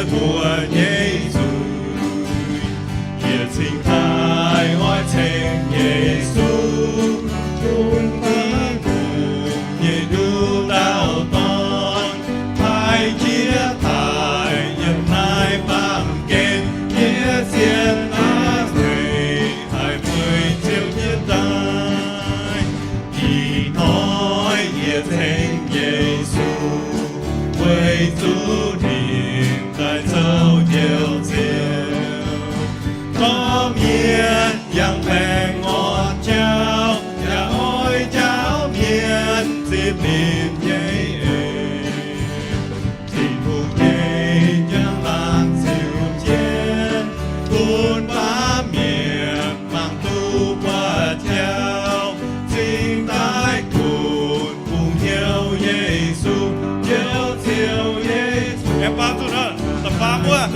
mbuo nyei zuiz. Yie cingx daaih oix ceng Yesu, bun mbuo nyei nduqc dauh dorn haih jiex daaih yiem naaiv baamh gen. Yie sienx naaiv weic haih mueiz Ziouv nyei daaih. Ih hnoi yie ceng Yesu, weic zuqc ninh daaih zoux Njoux Ziouv. Gorngv mienh yangh baengh orn jauv, yaac oix njaaux mienh zipv ninh nyei eix. Tin-Hungh nyei njang-laangc ziux jienv, bun baamh mienh mangc duqv buatc jauv, cingx daaih kunx kungx hnyouv Yesu, Njoux Ziouv Yesu. Aengx baamz zuqc nor, da'faam wuov.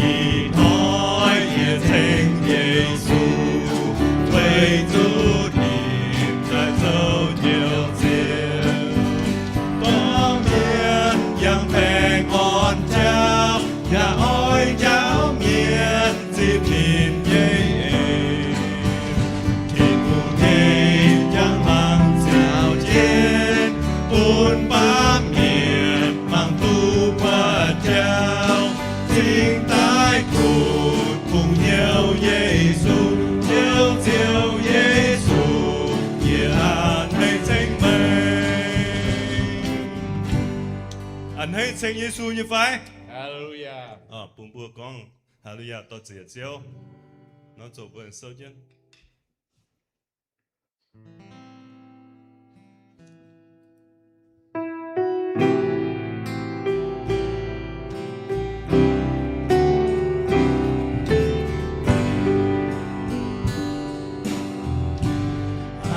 Ih hnoi yie ceng Yesu, weic zuqc ninh daaih zoux Njoux Ziouv. Gorngv mienh yangh baengh orn jauv, yaac oix njaaux mienh zipv ninh nyei eix. Tin-Hungh nyei njang-laangc ziux jienv, bun baamh mienh mangc duqv buatc jauv, cingx daaih kunx kungx hnyouv Yesu, Njoux Ziouv Yesu. Yie a'hneiv ceng meih. A'hneiv ceng Yesu nyei fai? Haleluya. Bun mbuo gorngv haleluya dorh ziec Ziouv. Nor zoux mbuo sou jienv.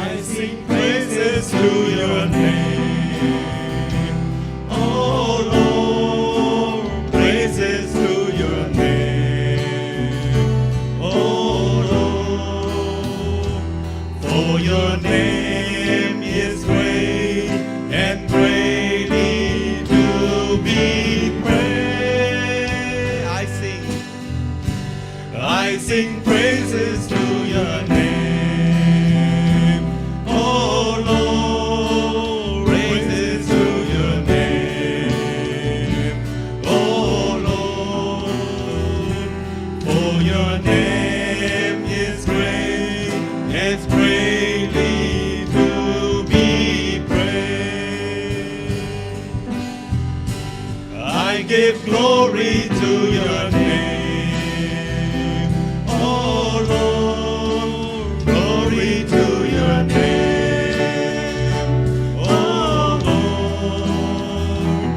I sing praises to your name, O Lord, praises to your name, O Lord, for your name is great and greatly to be praised. I sing I sing praises to your name, O Lord. Praises to your name, O Lord. For your name is great, is greatly to be praised. I give glory to your name, O Lord. Glory to your name, O Lord.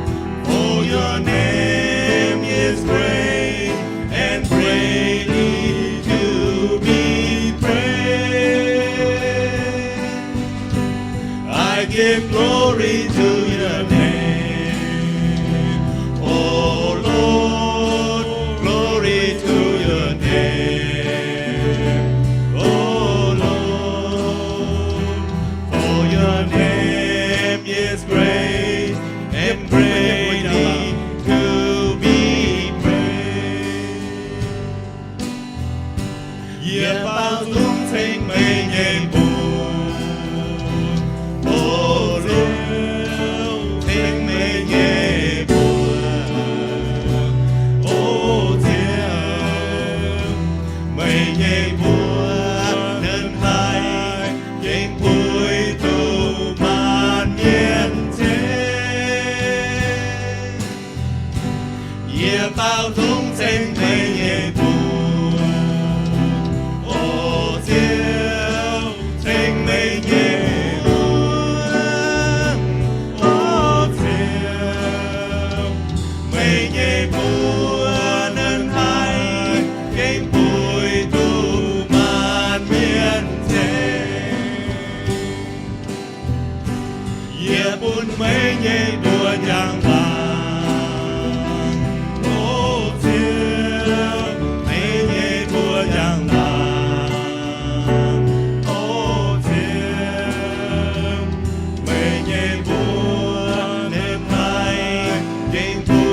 For your name is great and greatly to be praised. I give glory to your name, O Lord. Glory to your name, O Lord. For your name is great and greatly to be praised. Yie baaux nzung ceng meih nyei mbuox, O Ziouv, ceng meih nyei mbuox, O Ziouv. Meih nyei mbuox ninh haih gengh puix duqv maanc mienh ceng. Yie baaux nzung ceng meih nyei mbuox, O Ziouv, ceng meih nyei mbuox, O Ziouv. Meih nyei mbuox ninh haih gengh puix duqv maanc mienh ceng. Yie bun meih nyei mbuox njang-laangc, O Ziouv, meih nyei mbuox njang-laangc, O Ziouv. Meih nyei mbuox ninh haih gengh puix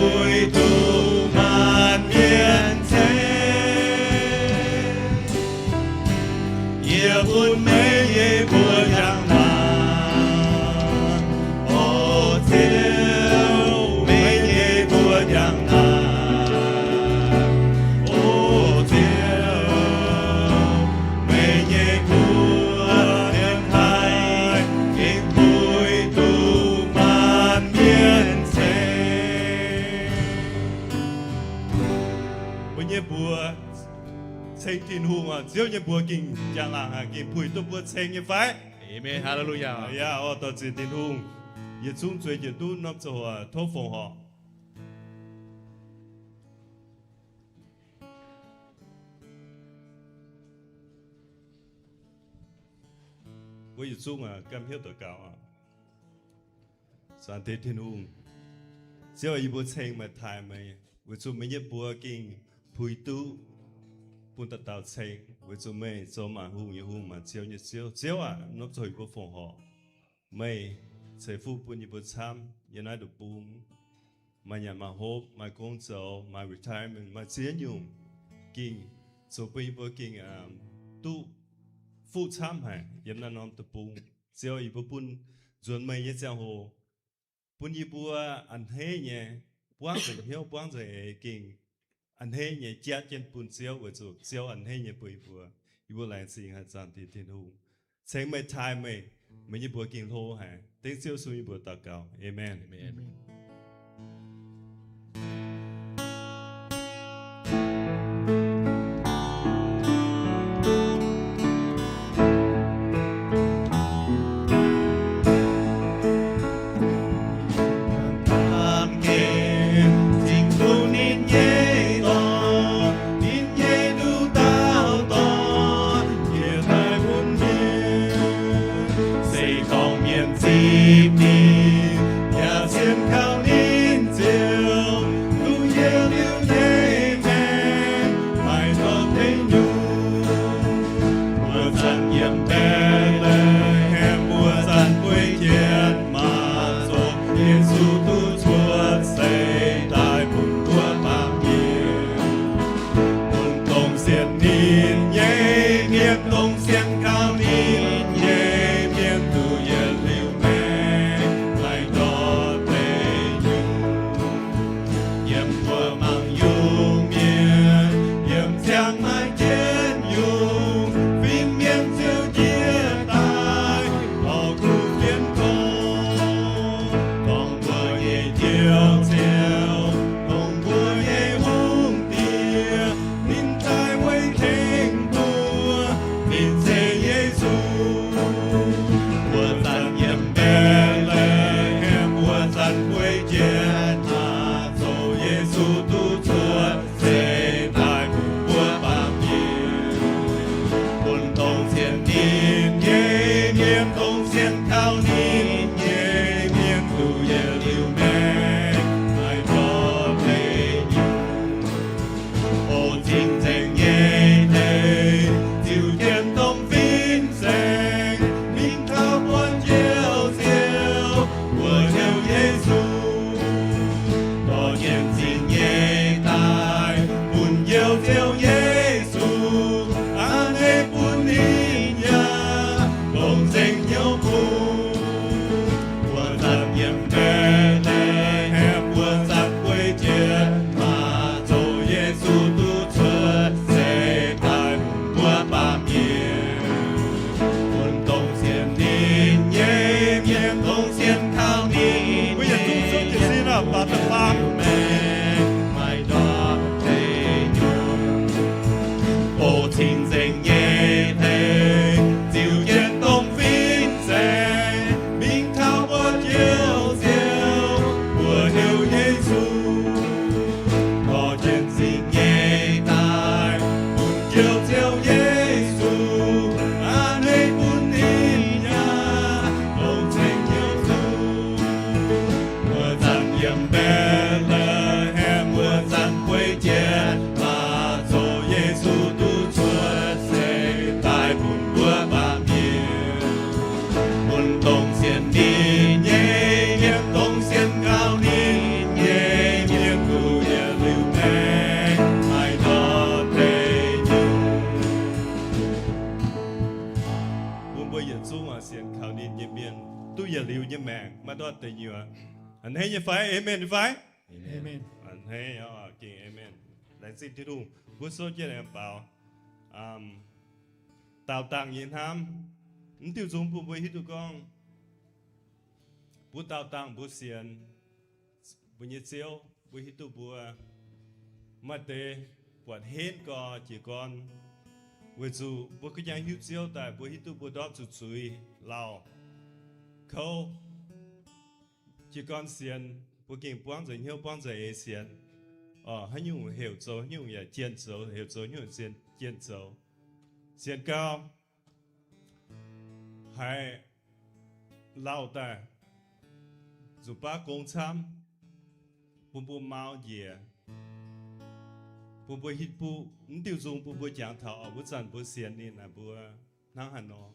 Tin-Hungh oc, Ziouv nyei mbuox gengh jangx laangc haic, gengh puix duqv mbuo ceng nyei fai? Amen. Haleluya. Yaac oix dorh ziec Tin-Hungh. Yietc zungv zueiz jienv duqv norm ziangh hoc tov fongc horc. Mbuo yietc zungv aac, gamh hnyouv daux gaux oc. Zaangc Diex Tin-Hungh, Ziouv, yie mbuo ceng meih, taaih meih, weic zuqc meih nyei mbuox gengh puix duqv bun dauh dauh ceng, weic zuqc meih zoux maanc hungh nyei Hungh, maanc ziou nyei Ziouv. Ziouv aac, norm ziangh hoc yie mbuo fongc horc meih ceix fuqv bun yie mbuo camv yiem naaiv nduqc bung. Maaih nyanc maaih hopv, maaih gong zoux, maaih retirement, maaih ziex nyungc, gengh zoux bun yie mbuo gengh duqv fuqv camv haic yiem naaiv norm deic-bung. Ziouv, yie mbuo bun nzuonx meih nyei ziangh hoc, bun yie mbuo a'hneiv nyei buangv nzengc hnyouv, buangv nzengc eix, gengh a'hneiv nyei jatv jienv bun Ziouv, weic zuqc Ziouv a'hneiv nyei bun yie mbuo. Yie mbuo laengz zingh haic, Zaangc Diex Tin-Hungh. Ceng meih, taaih meih, meih nyei mbuox gengh hlo haic. Dengv Ziouv Yesu nyei mbuox daux gaux. Amen. Ninh nyei dorn, ninh nyei nduqc dauh dorn, yie daaih bun mienh. Se gorngv mienh zipv ninh, yaac sienx kaux ninh Ziouv, duqv yietc liuz nyei maengc maaih ndortv deic nyungc. Wuov zanc yiem Mbetc^le^hem, wuov zanc guei jienv maaz zoqc Yesu duqv cuotv seix daaih bun mbuo baamh mienh. Bun dongh sienx ninh nyei mienh, dongh sienx kaux ninh nyei mienh, duqv yietc liuz maengc maaih ndortv deic nyungc. Yiem mbuo mangc yungz mienh, yiem ziangh maaiz jienv yungz, fin-mienh ziouc njiec daaih oix kuv jienv gorngv, gorngv mbuo nyei Njoux Ziouv, dongh mbuo nyei Hungh Diex, ninh daaih weic tengx mbuo, ninh se Yesu. Wuov zanc yiem Mbetc^le^hem, wuov zanc guei jienv maaz zoqc Yesu duqv cuotv seix daaih bun mbuo baamh mienh. Bun dongh sienx ninh nyei mienh, dongh sienx kaux ninh nyei mienh, duqv yietc liuz maengc maaih ndortv deic nyungc. O cing-nzengc nyei deic, ziux jienv domh fin-saeng mingh taux buonv-njoux Ziouv, mbuo Njoux Yesu. Dorh jienv zingh nyei daaih bun Njoux Ziouv Yesu, a'hneiv bun ninh yaac longc nzengc hnyouv bun. Wuov zanc yiem Mbetc^le^hem, wuov zanc guei jienv maaz zoqc Yesu duqv cuotv seix daaih bun mbuo baamh mienh. Bun dongh sienx ninh nyei mienh, dongh sienx kaux ninh nyei mienh, duqv yietc liuz maengc maaih ndortv deic nyungc. O cing-nzengc nyei deic, ziux jienv domh fin-saeng mingh taux buonv-njoux Ziouv, mbuo Njoux Yesu. Dorh jienv zingh nyei daaih bun Njoux Ziouv Yesu, a'hneiv bun ninh yaac longc nzengc hnyouv zuqc. Wuov zanc yiem Mbetc^le^hem, wuov zanc guei jienv maaz zoqc Yesu duqv cuotv seix daaih bun mbuo baamh mienh. Bun dongh sienx ninh nyei mienh, dongh sienx kaux ninh nyei mienh, duqv yietc liuz maengc maaih ndortv deic nyungc. Bun mbuo yietc zungv oix sienx kaux ninh nyei mienh, duqv yietc liuz nyei maengc maaih ndortv deic nyungc. A'hneiv nyei fai? Amen nyei fai? Amen. A'hneiv oc, gengh amen. Laengz zingh Tin-Hungh. Mbuo souv jienv baaux daaux dangh nyei hnamv. Mv diuh nzung bun mbuo hiuv duqv gorngv, mbuo daaux dangh mbuo sienx mbuo nyei Ziouv, mbuo hiuv duqv mbuo maaih deix buatc henv gorx jiez gorn, Weic zuqc mbuo ga'nyaang hiuv Ziouv daaih, mbuo hiuv duqv mbuo ndortv zuqc zuiz lauh kouv. Jiez gorn sienx, mbuo gengh buangv nzengc hnyouv, buangv nzengc eix sienx. Haaix nyungc heuc zoux, haaix nyungc yaac jienh zoux, heuc zoux, haaix nyungc jienh zoux. Sienx gau, haiz lauh daaih, nzuqc baav gong camv, bun mbuo mau njiec, bun mbuo hitv buv. Mv diuh nzung bun mbuo jangx taux wuov zanc mbuo sienx ninh naaic, mbuo hnangv haaix nor,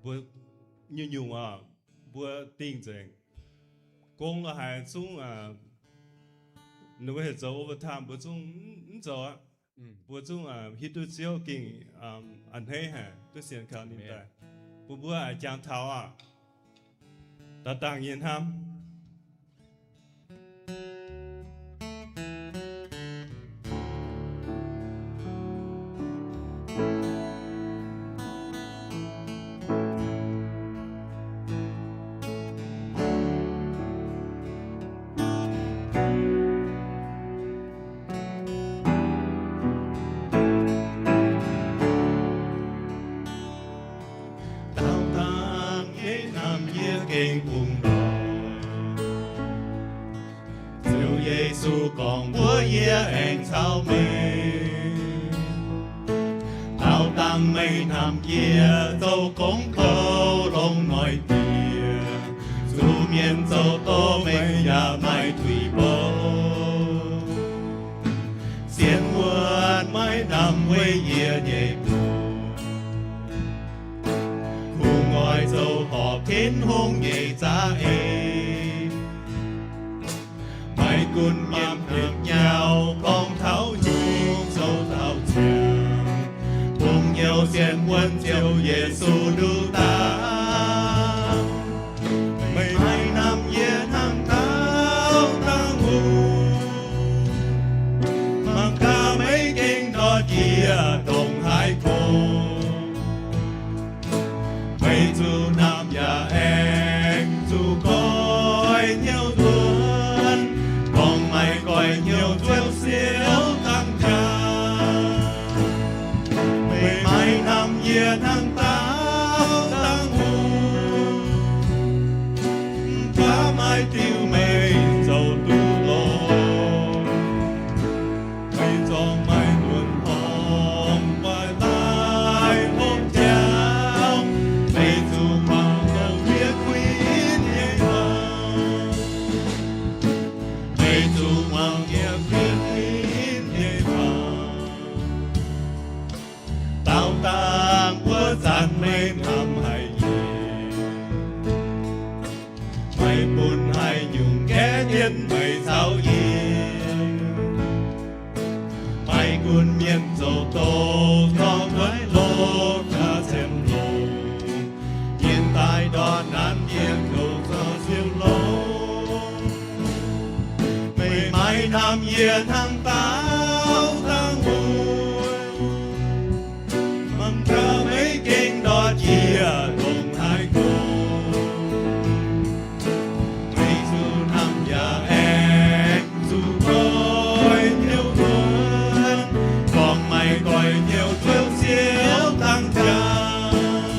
mbuo nyungc-nyungc oc, mbuo dingh nzengc. Gong la'haic zungv, ninh mbuo heuc zoux overtime, mbuo zungv mv zoux aqv. Mbuo zungv hiuv duqv Ziouv gengh a'hneiv haic, duqv sienx kaux ninh daaih, bun mbuo jangx taux aqv. Daaih dangh nyei hnamv. Daauh dangh nyei hnamv yie gengh bungx ndoih. Ziouv Yesu gorngv mbuox yie aengx caux meih. Daauh dangh meih hnamv yie zoux gong kouv longc noic dieh. Zuqc mienh zoux doz meih yaac maaih tuix bouh. Sienx wuonh maiv hnamv weic yie nyei mbuox. Kungx oix zoux horpc Tin-Hungh nyei za'eix. Maiv gunv mienh hnamv nyauv gorngv taux nyungc zoux taux ziangx, dongh nyouz sienx wuonh Ziouv Yesu nduqc daaih. Meih maiv hnamv yie hnangv daauh dangh wuov, mangc gaax meih gengh ndortv yie ndongc haaix kungx. Meih zuqc hnamv yaac aengx zuqc goiv hnyouv nzuonx, gorngv maaih goiv hnyouv zuov siouv dangh jaax. Meih maiv hnamv yie hnangv daauh dangh wuov, mv baac maaih diuh meih zoux duqv longx. Meih zorngh maaih nduonx horngh waaic daaih hopv jauv, meih zuqc muangx longc yie kuinx nyei waac. Meih zuqc muangx yie kuinx nyei waac. Daauh dangh wuov zanc meih hnamv haic yie. Meih bun haaix nyungc gaeqv jienv meih caux yie. Maiv gunv mienh zoux doz zorqv nduov loz gaax ziepc longc, mienh daaih ndortv naanc mienh zoux zorqv siouc longx. Meih maiv hnamv yie hnangv daauh dangh wuov, mangc gaax meih gengh ndortv yie ndongc haaix kungx. Meih zuqc hnamv yaac aengx zuqc goiv hnyouv nzuonx, gorngv maaih goiv hnyouv zuov siouv dangh jaax.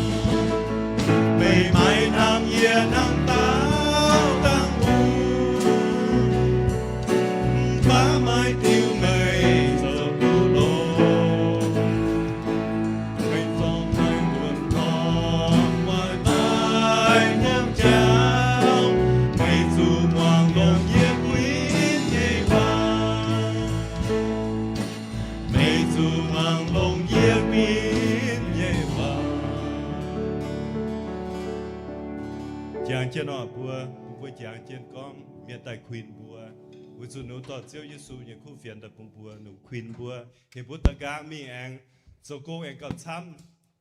Meih maiv hnamv yie hnangv daauh dangh wuov, mv baac maaih diuh meih zoux duqv longx. Meih zorngh maaih nduonx horngh waaic daaih hnyouv jauv, meih zuqc muangx longc yie kuinx nyei waac. Meih zuqc muangx longc yie kuinx nyei waac. Jangx jienv oc mbuo, mbuo jangx jienv gorngv mienh daaih kuinx mbuo. Weic zuqc ninh dorh Ziouv Yesu nyei kuv fienx daaih bun mbuo, ninh kuinx mbuo, heuc mbuo da'nqaang mingh aengx zoux gong aengx gauh camv,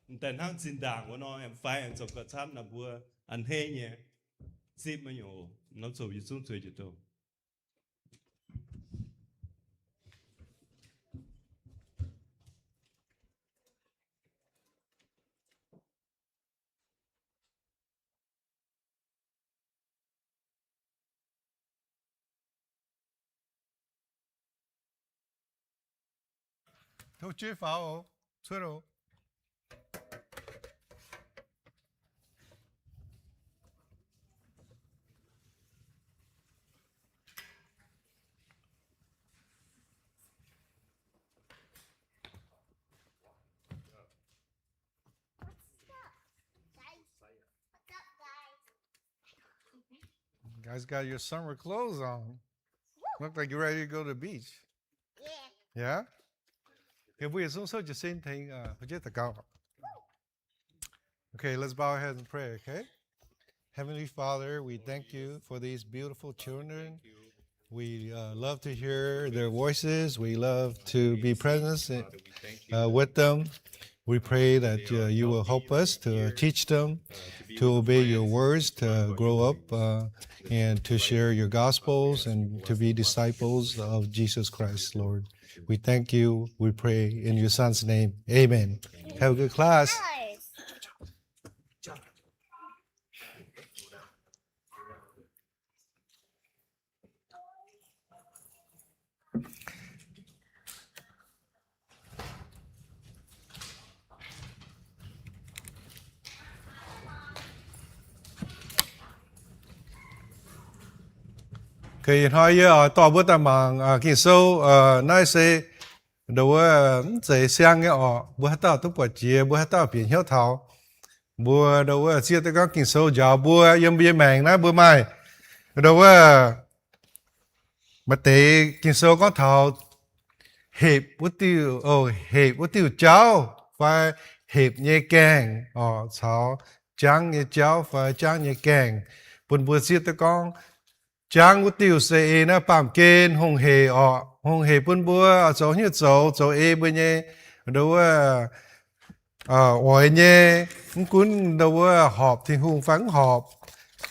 m'daaih hnangv zinh ndaangc wuov nor, aengx fai aengx zoux gauh camv nor, mbuo a'hneiv nyei. Zipv maiv nyungc oc. Norm zoqc yietc zungv zueiz jiez doz. Tov Ziouv faaux oc. Cuotv oc. Guys got your summer clothes on. Look like you're ready to go to the beach. Yeah? Mbuo yietc zungv souv jiez sin tengx daux gaux. Okay, let's bow our heads and pray, okay? Heavenly Father, we thank you for these beautiful children. We uh, love to hear their voices. We love to be present uh, with them. We pray that uh, you will help us to teach them to obey your words, to grow up uh, and to share your gospels and to be disciples of Jesus Christ, Lord. We thank you. We pray in your son's name. Amen. Have a good class. Ih hnoi yie oix dorh mbuo daaih mangc Ging-Sou. Naaiv se ndo wuov mv zeiz siang nyei orqc. Mbuo haaix dauh duqv buatc jiex, mbuo haaix dauh bieqc hnyouv taux. Mbuo ndo wuov zieqv duqv gorngv Ging-Sou njaaux mbuo yiem mbuo nyei maengc naaiv mbuo maaih ndo wuov maaih deix Ging-Sou gorngv taux hepc wuov diuh, hepc wuov diuh jauv fai hepc nyei gaengh orqc, caux jangv nyei jauv fai jangv nyei gaengh, bun mbuo zieqv duqv gorngv jangv wuov diuh se ei naaiv baamh gen hungh hec orqc, hungh hec bun mbuo oix zoux haaix nyungc zoux, zoux ei mbuo nyei ndo wuov oix nyei, mv gunv ndo wuov horpc Tin-Hungh fai mv horpc,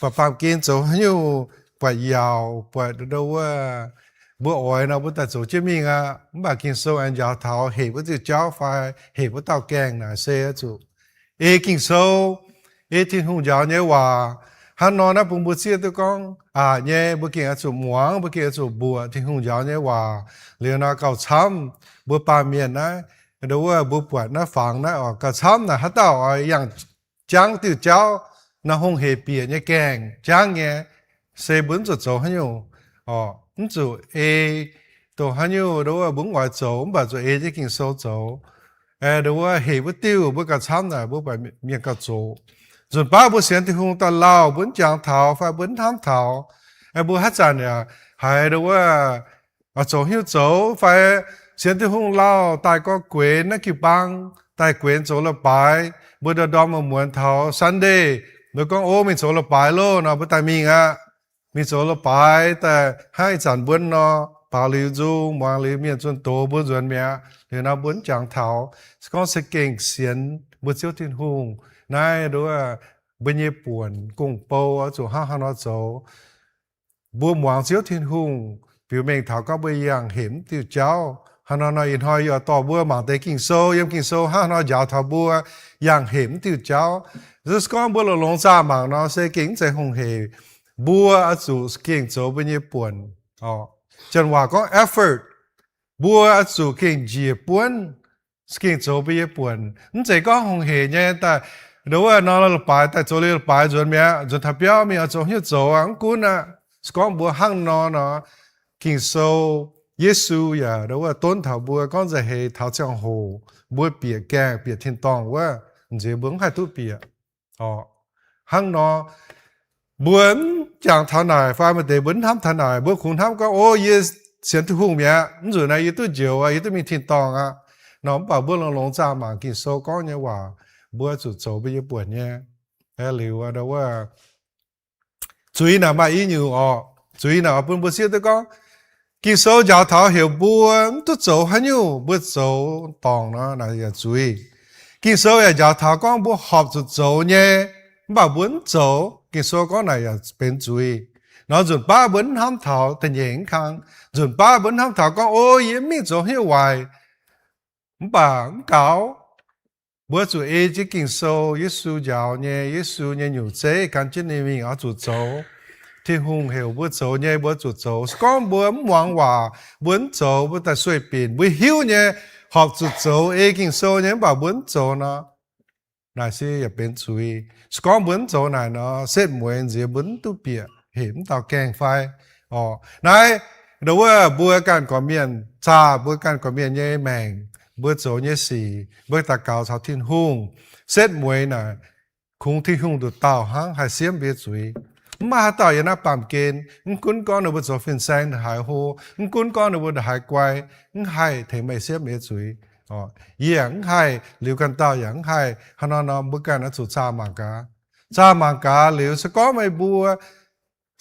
baac baamh gen zoux haaix nyungc buatc yaauc, buatc ndo wuov mbuo oix nor mbuo daaih zoux jienv mingh aqv. Mv baac Ging-Sou aengx njaaux taux hepc wuov diuh jauv fai hepc wuov dauh gaengh naaic se oix zuqc ei Ging-Sou, ei Tin-Hungh njaaux nyei waac. Hnangv nor naaiv bun mbuo zieqv duqv gorngv aqc nyei, mbuo gengh oix zuqc muangx, mbuo gengh oix zuqc mbuoqc Tin-Hungh njaaux nyei waac. Liuz nor gauh camv mbuo baamh mienh naaiv, ndo wuov mbuo buatc naaiv fangx naaiv oc, gauh camv naaic haaix dauh oix yangh jangv diuh jauv, naaiv hungh hec bieqc nyei gaengh jangv nyei, se mbuo mv zuqc zoux haaix nyungc, mv zuqc ei dongh haaix nyungc ndo wuov mbuo mv oix zoux, mv baac zuqc ei jienv Ging-Sou zoux. Ndo wuov hec wuov diuh mbuo gauh camv naaic mbuo buatc mienh gauh zoqc. Nzunc baav mbuo sienx Tin-Hungh daaih lauh mbuo mv jangx taux fai mbuo mv hnamv taux, mbuo haaix zanc yaac haiz ndo wuov zoux haaix nyungc zoux fai sienx Tin-Hungh lauh daaih gorngv guenx naaiv jiu-baang, daaih guenx zoux leiz-baaix, mbuo ndorm-ndorm muonz taux Sunday, mbuo gorngv, Ov, mingh zoux leiz-baaix loh, nor mbuo daaih mingh aqv. Mingh zoux leiz-baaix daaih hnangv ih zanc mbuo nor, baaux liuz nzung, muangx liuz mienh zunh doz mbuo nzuonx mi'aqv. Liuz nor mbuo mv jangx taux. Se gorngv se gengh sienx mbuo Ziouv Tin-Hungh, naaiv ndo wuov mbuo nyei buonc gong-bou oix zuqc hnangv haaix nor zoux. Mbuo muangx Ziouv Tin-Hungh biux mengh taux gorngv mbuo yangh hepc mv diuh jauv. Hnangv nor nor ih hnoi yie oix dorh mbuo mangc deix Ging-Sou, yiem Ging-Sou hnangv haaix nor njaaux taux mbuo yangh hepc mv diuh jauv. Se gorngv mbuo longx-longx zaah mangc nor se gengh mv zeiz hungh hec. Mbuo oix zuqc gengh zoux mbuo nyei buonc. Janx waac gorngv effort. Mbuo oix zuqc gengh njiec buonv, gengh zoux mbuo nyei buonc. Mv zeiz gorngv hungh hec nyei daaih, ndo wuov nor leiz-baaix daaih zoux liuz leiz-baaix nzuonx mi'aqv, nzuonx taux biauv mingh oix zoux haaix nyungc zoux aqv, mv gunv aqv. Se gorngv mbuo hnangv nor nor, Ging-Sou, Yesu yaac ndo wuov donv taux mbuo gorngv nza'heix taux ziangh hoc mbuo bieqc gaengh bieqc tin-dorngh wuov, nziex mbuo mv haih duqv bieqc. Hnangv nor, mbuo mv jangx taux naaic fai maaih deix mbuo mv hnamv taux naaic, mbuo kungx hnamv gorngv, Ov, yie sienx Tin-Hungh mi'aqv, mv nzunc naaiv yie duqv njoux aqv, yie duqv mingh tin-dorngh aqv. Nor mv baac mbuo longx-longx zaah mangc Ging-Sou gorngv nyei waac, mbuo zuqc zoux mbuo nyei buonc nyei. Liuz ndo wuov zuiz naaic maaih i nyungc orqc. Zuiz naaic oix bun mbuo zieqv duqv gorngv, Ging-Sou njaaux taux heuc mbuo mv duqv zoux haaix nyungc, mbuo zoux dorngc nor naaic yaac zuiz. Ging-Sou yaac njaaux taux gorngv mbuo horpc zuqc zoux nyei, mv baac mbuo mv zoux, Ging-Sou gorngv naaic yaac benx zuiz. Nor nzunc baav mbuo mv hnamv taux da'nyeic mv kang. Nzunc baav mbuo mv hnamv taux gorngv, O, yie mv mingh zoux haaix nyungc waaic. Mv baac mv gaux, mbuo zuqc ei jienv Ging-Sou, Yesu njaaux nyei, Yesu nyei nyungc zeiv gan jienv ninh mingh oix zuqc zoux. Tin-Hungh heuc mbuo zoux nyei, mbuo zuqc zoux. Se gorngv mbuo mv muangx waac, mbuo mv zoux, mbuo daaih sueih binc. Mbuo hiuv nyei, horpc zuqc zoux ei Ging-Sou nyei mv baac mbuo mv zoux nor, naaic se yaac benx zuiz. Se gorngv mbuo mv zoux naaic nor, setv mueiz nziex mbuo mv duqv bieqc hepc mv dauh gaengh fai? Orqc, naaiv, ndau wuov mbuo ganh gorqv-mienh, zaah mbuo ganh gorqv-mienh nyei maengc, mbuo zoux nyei sic, mbuo daux gaux caux Tin-Hungh, setv mueiz naaic kungx Tin-Hungh nduqc dauh hnangv haih siemv mbuo zuiz. Mv maaih haaix dauh yiem naaiv baamh gen, mv gunv gorngv ninh mbuo zoux fin-saeng ndongc haaix hlo, mv gunv gorngv ninh mbuo ndongc haaix guai, mv haih tengx meih siemv meih zuiz. Yie yaac mv haih, liuz ganh dauh yaac mv haih. Hnangv nor nor mbuo ganh oix zuqc zaah mangc gaax. Zaah mangc gaax liuz se gorngv meih mbuo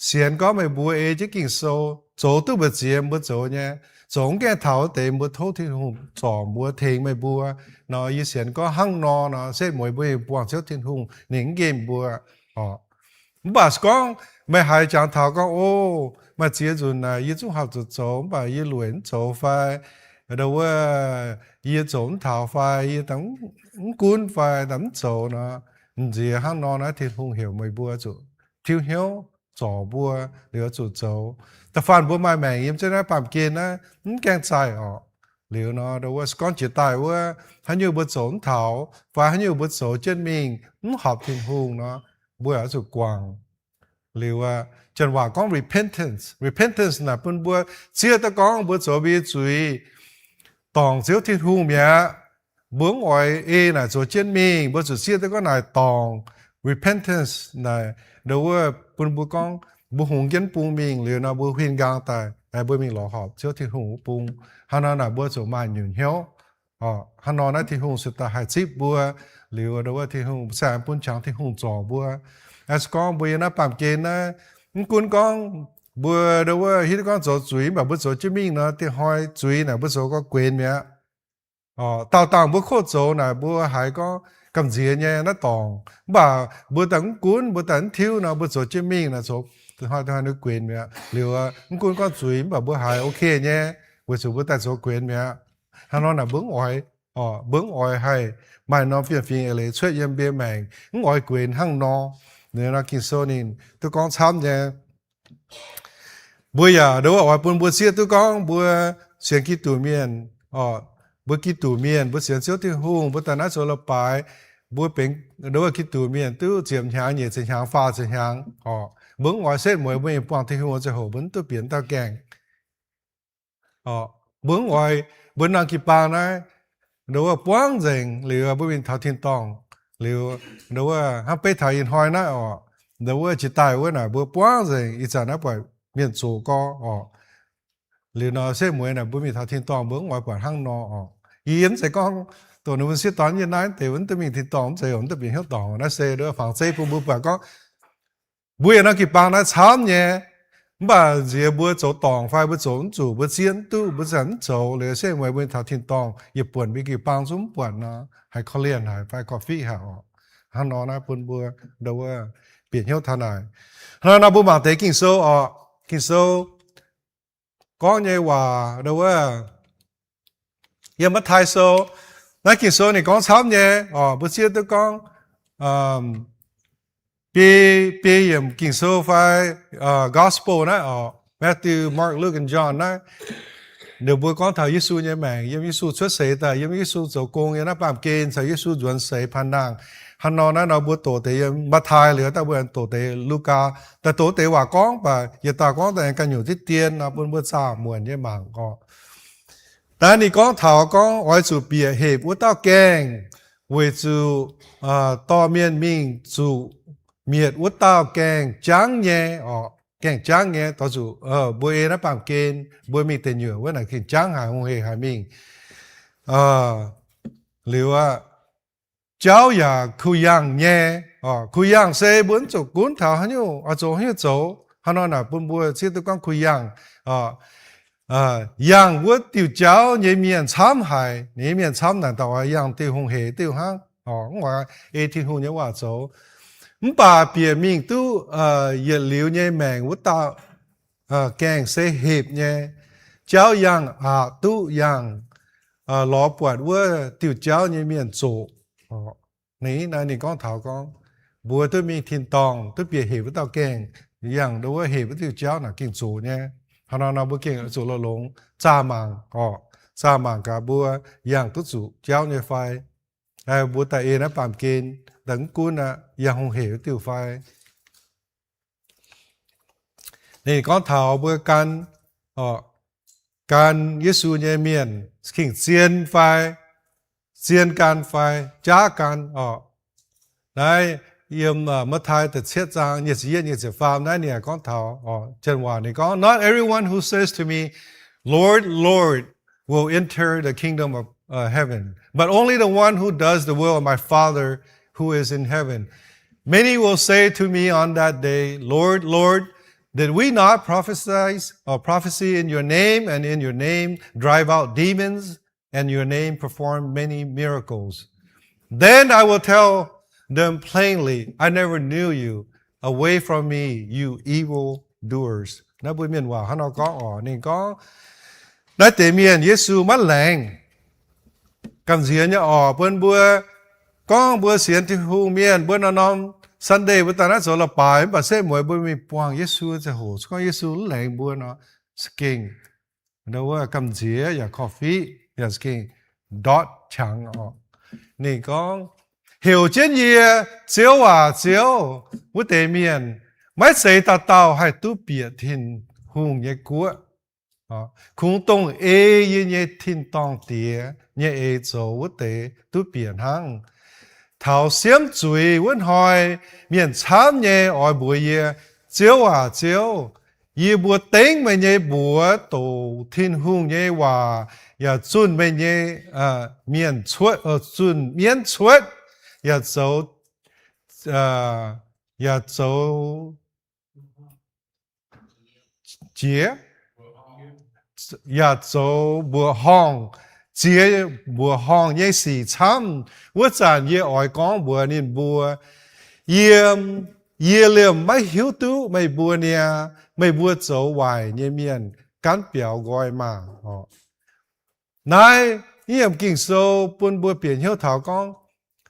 sienx gorngv meih mbuo ei jienv Ging-Sou zoux duqv mbu'ziex mbuo zoux nyei, zoux mv gaengh taux wuov deix mbuo tov Tin-Hungh zorc mbuo tengx meih mbuo nor, yie sienx gorngv hnangv nor nor setv mueiz mbuo buangh Ziouv Tin-Hungh ninh mv nqemh mbuo. Mv baac se gorngv meih haiz jangx taux gorngv, o, maaih ziex nzunc naaic yie zungv horpc zuqc zoux mv baac yie lueic mv zoux fai, ndau wuov yie zoux mv taux fai yie mv gunv fai mv zoux nor, nziex hnangv nor naaiv Tin-Hungh heuc meih mbuo zuqc tiuv hnyouv zorc mbuo liuz zuqc zoux. Da'faanh mbuo maaih maengc yiem jienv naaiv baamh gen naaiv mv gaengh zaih orqc. Liuz nor ndau wuov se gorngv jiex daaih wuov haaix nyungc mbuo zoux mv taux fai haaix nyungc mbuo zoux jienv mingh mv horpc Tin-Hungh nor, mbuo oix zuqc guangc. Liuz, janx waac gorngv repentance. Repentance naaic bun mbuo zieqv duqv gorngv mbuo zoux mbuo nyei zuiz, dorngc Ziouv Tin-Hungh mi'aqv. Mbuo mv oix ei naaic zoux jienv mingh, mbuo zuqc zieqv duqv gorngv naaic dorngc. Repentance naaic ndau wuov bun mbuo gorngv mbuo hungx jienv bung mingh liuz nor mbuo huin nqaang daaih, mbuo mingh lorz horpc Ziouv Tin-Hungh wuov bung. Hnangv nor naaic mbuo zuqc maaih nyungc hnyouv. Hnangv nor naaiv Tin-Hungh se daaih haih zipv mbuo. Liuz ndau wuov Tin-Hungh se aengx bun qangx Tin-Hungh zorc mbuo. Se gorngv mbuo yiem naaiv baamh gen naaiv, mv gunv gorngv mbuo ndau wuov hiuv duqv gorngv zoux zuiz, mv baac mbuo zoux jienv mingh nor, diex hnoi zuiz naaic mbuo zoux gorngv guenx mi'aqv. Daauh dangh mbuo koqv zoux naaic mbuo haiz gorngv gamh nziex nyei naaiv dorngc, mv baac mbuo daaih mv gunv, mbuo daaih mv tiuv nor, mbuo zoux jienv mingh naaic zoux diex hnoi diex hnoi ninh guenx mi'aqv. Liuz mv gunv gorngv zuiz, mv baac mbuo haiz ok nyei, weic zuqc mbuo daaih zoux guenx mi'aqv. Hnangv nor naaic mbuo mv oix, mbuo mv oix haih maaih norm fiem-fingx eix leiz cuotv yiem mbuo maengc, mv oix guenx hnangv nor. Ninh nor Ging-Sou ninh duqv gorngv camv nyei. Mbuo yaac ndau wuov oix bun mbuo zieqv duqv gorngv mbuo sienx Giduc mienh, mbuo Giduc mienh, mbuo sienx Ziouv Tin-Hungh, mbuo daaih naaiv zoux leiz-baaix, mbuo benx ndau wuov Giduc mienh duqv ziepc hnyangx, nyeic ziepc hnyangx, faah ziepc hnyangx. Mbuo mv oix setv mueiz mbuo mingh buangh Tin-Hungh wuov ziangh hoc mbuo mv duqv bieqc dauh gaengh. Mbuo mv oix mbuo norm jiu-baang naaiv ndau wuov buangv nzengc liuz mbuo mingh taux tin-dorngh liuz, ndau wuov hnangv beiv taux ih hnoi naaiv orqc, ndau wuov jiex daaih wuov naaic mbuo buangv nzengc, ih zanc naaiv buatc mienh zoqc gorx orqc. Liuz nor setv mueiz naaic mbuo mingh taux tin-dorngh mbuo mv oix buatc hnangv nor orqc. Yie mv zeiz gorngv dongh ninh mbuo sieqv dorn nyei naaiv deix wuov duqv mingh tin-dorngh, mv zeiz, mv duqv bieqc hnyouv dorngc. Naaiv se ndau wuov fangx zeiv bun mbuo buatc gorngv mbuo yiem norm jiu-baang naaiv camv nyei, mv baac nziex mbuo zoux dorngc fai mbuo zoux mv zuqc, mbuo zieqv mv duqv, mbuo zanc mv zoux, liuz setv mueiz mbuo taux tin-dorngh yietc buonc mbuo jiu-baang zungv mv buatc nor, haih korv-lienh haic fai korv-fiqv haic orqc. Hnangv nor naaiv bun mbuo ndau wuov bieqc hnyouv taux naaic. Hnangv nor mbuo mangc deix Ging-Sou orqc. Ging-Sou gorngv nyei waac ndau wuov yiem Matv^tai Sou, naaiv Ging-Sou ninh gorngv camv nyei orqc. Mbuo zieqv duqv gorngv biei, biei yiemc Ging-Sou fai gospel naaiv orqc, Matthew, Mark, Luke and John naaiv, ninh mbuo gorngv taux Yesu nyei maengc, yiem Yesu cuotv seix daaih, yiem Yesu zoux gong, yiem naaiv baamh gen caux Yesu nzuonx seix paan nangh. Hnangv nor naaiv nor mbuo doqc deix yiem Matv^tai liuz daaih mbuo doqc deix Lugaa, daaih doqc deix waac gorngv, mv baac yietc dauh gorngv daaih ganh nyungc diqv dien nor bun mbuo zaah muonc nyei mangc orqc. Naaiv ninh gorngv taux gorngv oix zuqc bieqc hepc wuov dauh gaengh, weic zuqc dorh mienh mingh zuqc mietc wuov dauh gaengh jangv nyei orqc. Gaengh jangv nyei, doix zuqc mbuo ei naaiv baamh gen mbuo mingh deic nyuoqc wuov naaic gengh jangv haic, hungh hec haic mingh. Liuz aqv, jauv yaac kuh yangh nyei. Kuh yangh se mbuo mv zuqc gunv taux haaix nyungc oix zoux haaix nyungc zoux. Hnangv nor naaic bun mbuo zieqv duqv gorngv kuh yangh. Yangh wuov diuh jauv nyei mienh camv haic. Ninh nyei mienh camv naaic dauh oix yangh diuh hungh hec diuh hnangv, mv oix ei Tin-Hungh nyei waac zoux. Mv baac bieqc mingh duqv yietc liuz nyei maengc wuov dauh gaengh se hepc nyei. Jauv yangh aqc duqv yangh lorz buatc wuov diuh jauv nyei mienh zoqc. Ninh naaiv ninh gorngv taux gorngv mbuo duqv mingh tin-dorngh duqv bieqc hepc wuov dauh gaengh, yangh ndau wuov hepc wuov diuh jauv naaic gengh zoqc nyei. Hnangv nor nor mbuo gengh zuqc longx-longx zaah mangc orqc. zaah mangc gaax mbuo yangh duqv zuqc jauv nyei fai. Mbuo daaih ei naaiv baamh gen, daaih mv gunv aqv, yangh hungh hec wuov diuh fai. Ninh gorngv taux mbuo gan, gan Yesu nyei mienh, gengh zien fai, zien gan fai, jaav gan oc. Naaiv yiem Matv^taai da'cietv zaang nyic ziepc yietv, nyic ziepc faam naaiv ninh gorngv taux, janx waac ninh gorngv, Not everyone who says to me, Lord, Lord, will enter the kingdom of uh, heaven, but only the one who does the will of my Father who is in heaven. Many will say to me on that day, Lord, Lord, did we not prophesy or prophecy in your name, and in your name drive out demons, and your name perform many miracles? Then I will tell them plainly, I never knew you. Away from me, you evil doers. Naaiv mbuo mienh waac hnangv nor gorngv oc. Ninh gorngv, naaiv deix mienh Yesu maiv laengz. Gamh nziex nyei oc, bun mbuo gorngv mbuo sienx Tin-Hungh mienh, mbuo norm-norm Sunday mbuo daaih naaiv zoux la'baaix, mv baac setv mueiz mbuo mingh buangh Yesu ziangh hoc, se gorngv Yesu mv laengz mbuo nor, za'gengh wuov gamh nziex yaac korv-fiqv yaac za'gengh ndortv qangx oc. Ninh gorngv, heuc jienv yie, Ziouv aac, Ziouv, wuov deix mienh maiv zeiz dauh dauh haih duqv bieqc Tin-Hungh nyei guoqv. Kungx dongh ei yie nyei tin-dorngh Diex nyei eix zoux wuov deix duqv bieqc hnangv. Taux siemv zuiz wuov hnoi, mienh camv nyei oix mbuox yie, Ziouv aac, Ziouv, yie mbuo dengv meih nyei mbuox doqc Tin-Hungh nyei waac, yaac zunh meih nyei mienh cuotv, zunh mienv cuotv, yaac zoux, yaac zoux jiex, yaac zoux mbuoqc horngh, ziex mbuoqc horngh nyei sic camv. Wuov zanc yie oix gorngv mbuox ninh mbuo, yiem, yie liemh maiv hiuv duqv meih mbuo niaa. Meih mbuo zoux waaic nyei mienh, gaanv biaux nqoi maah! Naaiv yiem Ging-Sou bun mbuo bieqc hnyouv taux gorngv,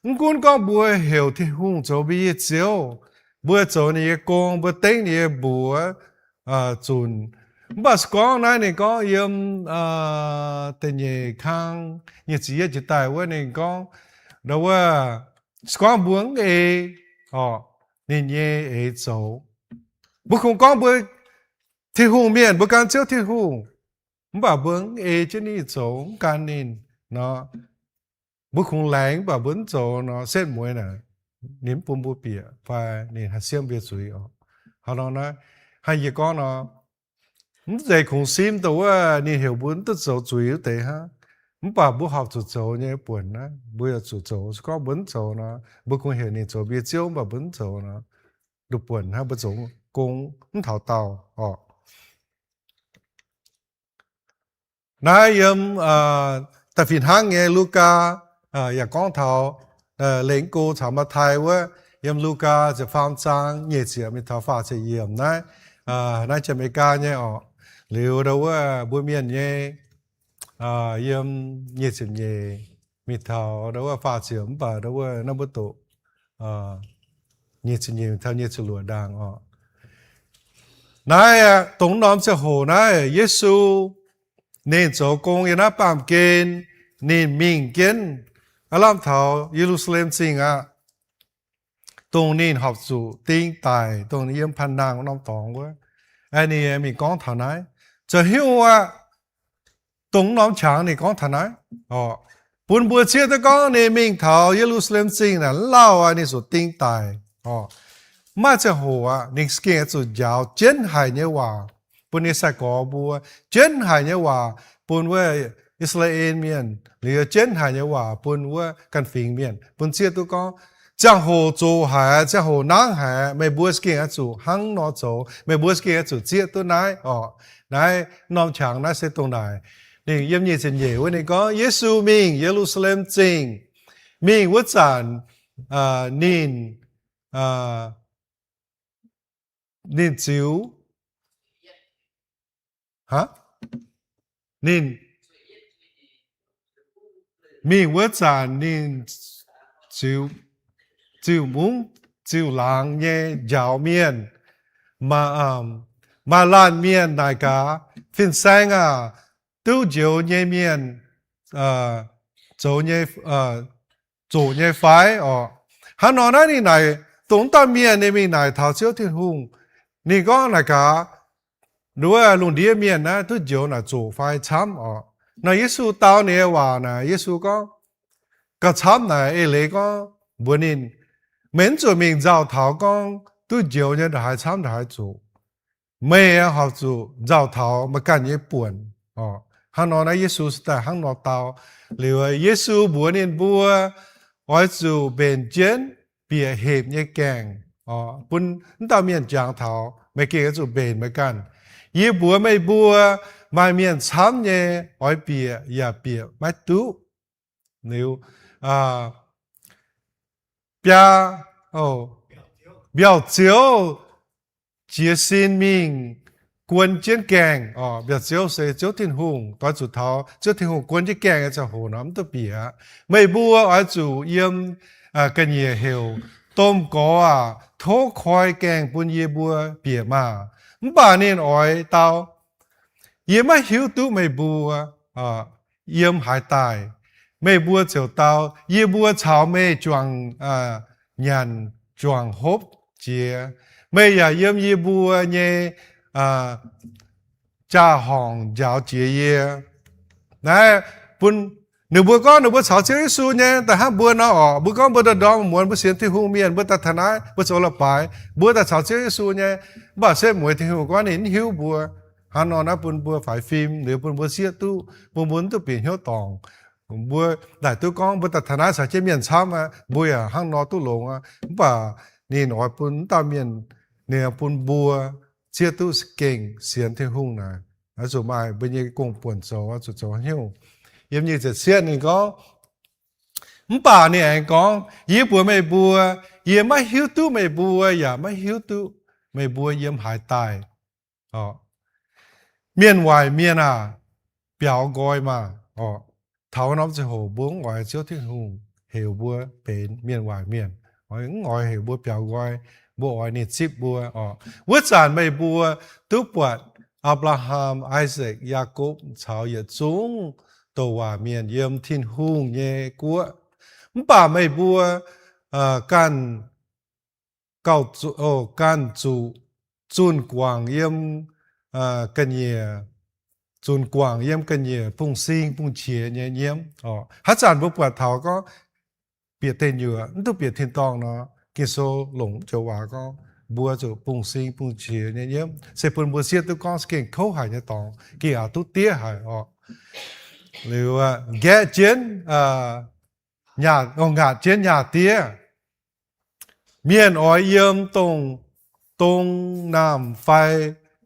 mv gunv gorngv mbuo heuc Tin-Hungh zoux mbuo nyei Ziouv, mbuo zoux ninh nyei gong, mbuo dengv ninh nyei mbuox zunc, mv baac se gorngv naaiv ninh gorngv yiem da'nyeic kang nyic ziepc yietv jiex daaih wuov ninh gorngv, ndau wuov, se gorngv mbuo mv ei oc, ninh nyei eix zoux. Mbuo kungx gorngv mbuo Tin-Hungh mienh, mbuo gan Ziouv Tin-Hungh, mv baac mbuo mv ei jienv ninh zoux, mv gan ninh nor, mbuo kungx laengz mv baac mbuo mv zoux nor, setv mueiz naaic, ninh mv bun mbuo bieqc fai ninh haih siemv mbuo zuiz oc. Hnangv nor naaiv, hnangv yie gorngv nor, mv zeiz kungx simv dongh wuov ninh heuc mbuo mv duqv zoux zuiz wuov deix hnangv. Mv baac mbuo horpc zuqc zoux nyei buonc naaiv, mbuo yaac zuqc zoux. Se gorngv mbuo mv zoux nor, mbuo kungx heuc ninh zoux mbuo nyei Ziouv, mv baac mbuo mv zoux nor, duqv buonc hnangv, mbuo zoux gong mv taux daauh oc. Naaiv yiem da'fih hnangv nyei Lugaa yaac gorngv taux, lengc go caux Matv^tai wuov, yiem Lugaa ziepc faam zaang nyic ziepc mingh taux faah ziepc yiemc naaiv, naaiv Janx-Meigaa nyei oc. Liuz ndau wuov mbuo mienh nyei, yiem nyic ziepc nyeic mingh taux ndau wuov faah ziepc, mv baac ndau wuov naaiv mbuo doqc nyic ziepc nyeic mingh taux nyic ziepc luoqc ndaangc oc. Naaiv aqv, dongh norm ziangh hoc naaiv, Yesu ninh zoux gong yiem naaiv baamh gen, ninh mingh jienv aav lamh taux Ye^lu^saa^lem Zingh aqv, dongh ninh horpc zuqc ding daic, dongh ninh yiem panh nangh norm dorngx wuov. Aeqv, ninh mingh gorngv taux naaiv, zoux hiuv aqv, dongh norm qangx ninh gorngv taux naaiv oc, bun mbuo zieqv duqv gorngv ninh mingh taux Ye^lu^saa^lem Zingh naaic, lauh aqv, ninh zuqc ding daic oc. Mv maaih ziangh hoc aqv, ninh gengh oix zuqc njaaux jienv haic nyei waac bun ninh sai-gorx mbuo, jienv haic nyei waac bun wuov I^saa^laa^en Mienh, liuz jienv haic nyei waac bun wuov ganh fingx mienh, bun zieqv duqv gorngv, ziangh hoc zoqc haic, ziangh hoc nangv haic, meih mbuo gengh oix zuqc hnangv nor zoux, meih mbuo gengh oix zuqc zieqv duqv naaiv oc. Naaiv norm qangx naaiv se dongh naaic. Ninh yiem nyic ziepc nyeic wuov ninh gorngv, Yesu mingh Ye^lu^saa^lem Zingh, mingh wuov zanc, ninh, ninh ziux, hnangv, ninh mingh wuov zanc ninh ziux, ziux mungv ziux laangz nyei njaaux mienh. Maaih laanh mienh naaic gaax, Fin-Saeng aah! duqv njoux nyei mienh zoux nyei, zoqc nyei fai orqc? Hnangv nor naaiv ninh naaic dongh wuov dauh mienh ninh mingh naaic taux Ziouv Tin-Hungh. Ninh gorngv naaic gaax, wuov lungh ndiev mienh naaiv duqv njoux naaic zoqc fai camv orqc? Nor Yesu dau ninh nyei waac naaic, Yesu gorngv, gauh camv naaic eix leiz gorngv mbuox ninh, meih mv zuqc mingh nzauh taux gorngv duqv njoux nyei ndongc haaix camv ndongc haaix zoqc. Meih horpc zuqc nzauh taux meih ganh nyei buonc. Hnangv nor naaiv Yesu se daaih hnangv nor dau. Liuz Yesu mbuox ninh mbuo, oix zuqc mbenc jienv bieqc hepc nyei gaengh, bun wuov dauh mienh jangx taux, meih gengh oix zuqc mbenc meih ganh. Yie mbuox meih mbuo, maaih mienh camv nyei oix bieqc yaac bieqc maiv duqv. Liuz biaa, mbiauz-ziouv jiez sin mingh guon jienv gaengh. Mbiauz-ziouv se Ziouv Tin-Hungh. Oix zuqc taux Ziouv Tin-Hungh guon jienv gaengh nyei ziangh hoc nor mv duqv bieqc. Meih mbuo oix zuqc yiem ga'nyiec heuc, domh gorx aah, tov koi gaengh bun yie mbuo bieqc maah! Mv baac ninh oix dau, yie maiv hiuv duqv meih mbuo yiem haaix daaih. Meih mbuo ziouc dau, yie mbuo caux meih juangc nyanc juangc hopv jiex. Meih yaac yiem yie mbuo nyei jaa-horngc njaaux jiex yie. Naaiv bun ninh mbuo gorngv ninh mbuo caux Ziouv Yesu nyei. Da'hnangv mbuo nor orqc, mbuo gorngv mbuo ndorm-ndorm muonz mbuo sienx Tin-Hungh mienh, mbuo daaih taux naaiv, mbuo zoux la'baaix, mbuo daaih caux Ziouv Yesu nyei. Mv baac setv mueiz Tin-Hungh gorngv ninh mv hiuv mbuo. Hnangv nor naaiv bun mbuo faix fim liuz bun mbuo sieqv duqv, bun mbuo mv duqv bieqc hnyouv dorngc. Mbuo laaic duqv gorngv mbuo daaih taux naaiv caux jienv mienh camv aqv, mbuo yaac hnangv nor duqv longx aqv. Mv baac ninh oix bun wuov dauh mienh, ninh bun mbuo sieqv duqv gengh sienx Tin-Hungh naaic, oix zuqc maaih mbuo nyei gong-buonc zoux, oix zuqc zoux hnyouv. Yiem nyic ziepc cietv ninh gorngv, mv baac ninh aengx gorngv, yie mbuox meih mbuo, yie maiv hiuv duqv meih mbuo yaac maiv hiuv duqv meih mbuo yiem haaix daaih. Mienh waaic mienh aah, biaux nqoi maah! Taux norm ziangh hoc mbuo mv oix Ziouv Tin-Hungh heuc mbuo benx mienh waaic mienh, mv oix heuc mbuo biaux nqoi. Mbuo oix ninh zipv mbuo. Wuov zanc meih mbuo duqv buatc Apc^laa^ham, Isaac, Yaakopv caux yietc zungv douc waac mienh yiem Tin-Hungh nyei guoqv. Mv baac meih mbuo ganh gauh, ganh zuqc zunh guangc yiem ga'nyiec, zunh guangc yiem ga'nyiec bung-sing bung-qiex nyei nyiemv. Haaix zanc mbuo buatc taux gorngv bieqc deic nyuoqc mv duqv bieqc tin-dorngh nor, Ging-Sou longc joux waac gorngv mbuo zuqc bung-sing bung-qiex nyei nyiemv, se bun mbuo sieqv duqv gorngv se gengh kouv haic nyei dorngx, gengh aqc duqv diev haic orqc. Liuz nqaeqv jienv, ngaatc jienv nyaah diev. Mienh oix yiem dongh dong naamh fai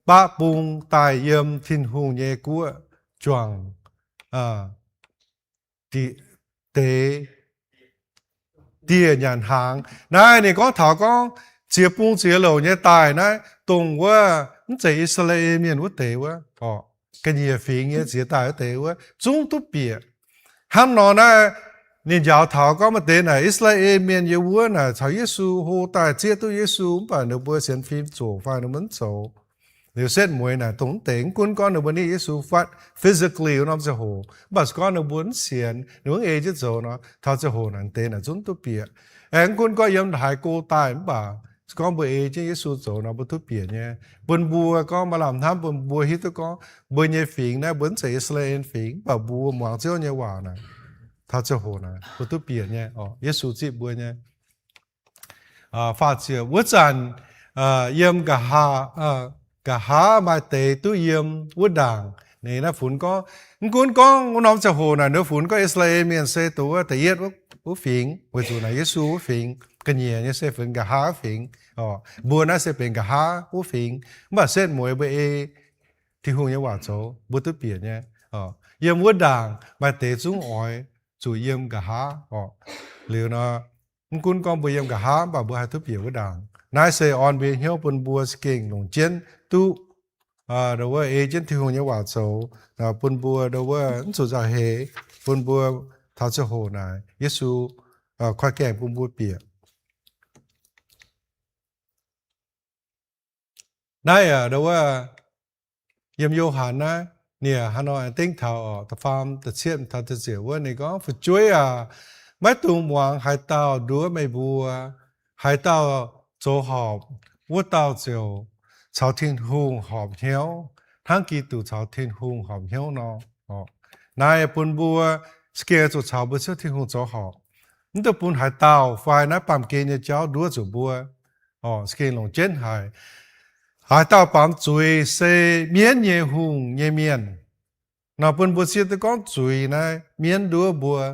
baqv bung daaih yiem Tin-Hungh nyei guoqv juangc deix dieh nyanc hnaangx. Naaiv ninh gorngv taux gorngv ziex bung ziex louc nyei daaih naaiv, dongh wuov mv zeiz I^saa^laa^en Mienh wuov deix wuov, ga'nyiec fingx nyei ziex daaih wuov deix wuov zungv duqv bieqc. Hnangv nor naaiv ninh njaaux taux gorngv maaih deix naaic I^saa^laa^en Mienh yiem wuov naaic caux Yesu hlo daaih zieqv duqv Yesu, mv baac ninh mbuo sienx fim zoqc fai ninh mbuo mv zoux. Liuz setv mueiz naaic dongh mv deix, mv gunv gorngv ninh mbuo ninh Yesu fatv physically wuov norm ziangh hoc, mv baac se gorngv ninh mbuo mv sienx, ninh mbuo mv ei jienv zoux nor, taux ziangh hoc naaic deix naaic zungv duqv bieqc. Aengx mv gunv gorngv yiem haaix go daaih mv baac se gorngv mbuo ei jienv Yesu zoux nor mbuo duqv bieqc nyei. Bun mbuo gorngv maaih lamh hnamv bun mbuo hiuv duqv gorngv mbuo nyei fingx naaiv mbuo mv zeiz I^saa^laa^en Fingx, mv baac mbuo muangx Ziouv nyei waac naaic, taux ziangh hoc naaic mbuo duqv bieqc nyei, Yesu zipv mbuo nyei. Faah ziepc, wuov zanc yiem nqa'haav, nqa'haav maaih deix duqv yiem wuov ndaangc. Ninh naaiv funx gorngv, mv gunv gorngv wuov norm ziangh hoc naaic ninh funx gorngv I^saa^laa^en Mienh se dongh wuov da'yietv wuov fingx, weic zuqc naaic Yesu wuov fingx. Ga'nyiec nyei se funx nqa'haav wuov fingx. Mbuo naaiv se benx nqa'haav wuov fingx, mv baac setv mueiz mbuo ei Tin-Hungh nyei waac zoux mbuo duqv bieqc nyei. Yiem wuov ndaangc maaih deix zungv oix zuqc yiem nqa'haav orqc. Liuz nor, mv gunv gorngv mbuo yiem nqa'haav mv baac mbuo haih duqv bieqc wuov ndaangc. Naaiv se orn mbuo nyei hnyouv bun mbuo za'gengh longc jienv duqv, ndo wuov ei jienv Tin-Hungh nyei waac zoux, bun mbuo ndo wuov mv zuqc nzauh heix, bun mbuo taux ziangh hoc naaic Yesu koi gaengh bun mbuo bieqc. Naaiv ndo wuov yiem Yo^han naaiv, Nie hnangv nor aengx dengv taux da'faam, da'cietv taux da'ziepc wuov ninh gorngv, Fu'jueiv aac, maiv dungx muangx haaix dauh nduov meih mbuo. Haaix dauh zoux horpc, wuov dauh ziouc caux Tin-Hungh horpc hnyouv, hnangv Giduc caux Tin-Hungh horpc hnyouv nor. Naaiv bun mbuo za'gengh zuqc caux mbuo Ziouv Tin-Hungh zoux horpc. Mv dungx bun haaix dauh fai naaiv baamh gen nyei jauv nduov zuqc mbuo. Za'gengh longc jienv haic. Haaix dauh baamz zuiz se mienv nyei hungh nyei mienh. Nor bun mbuo siev duqv gorngv zuiz naaiv mienv nduov mbuo.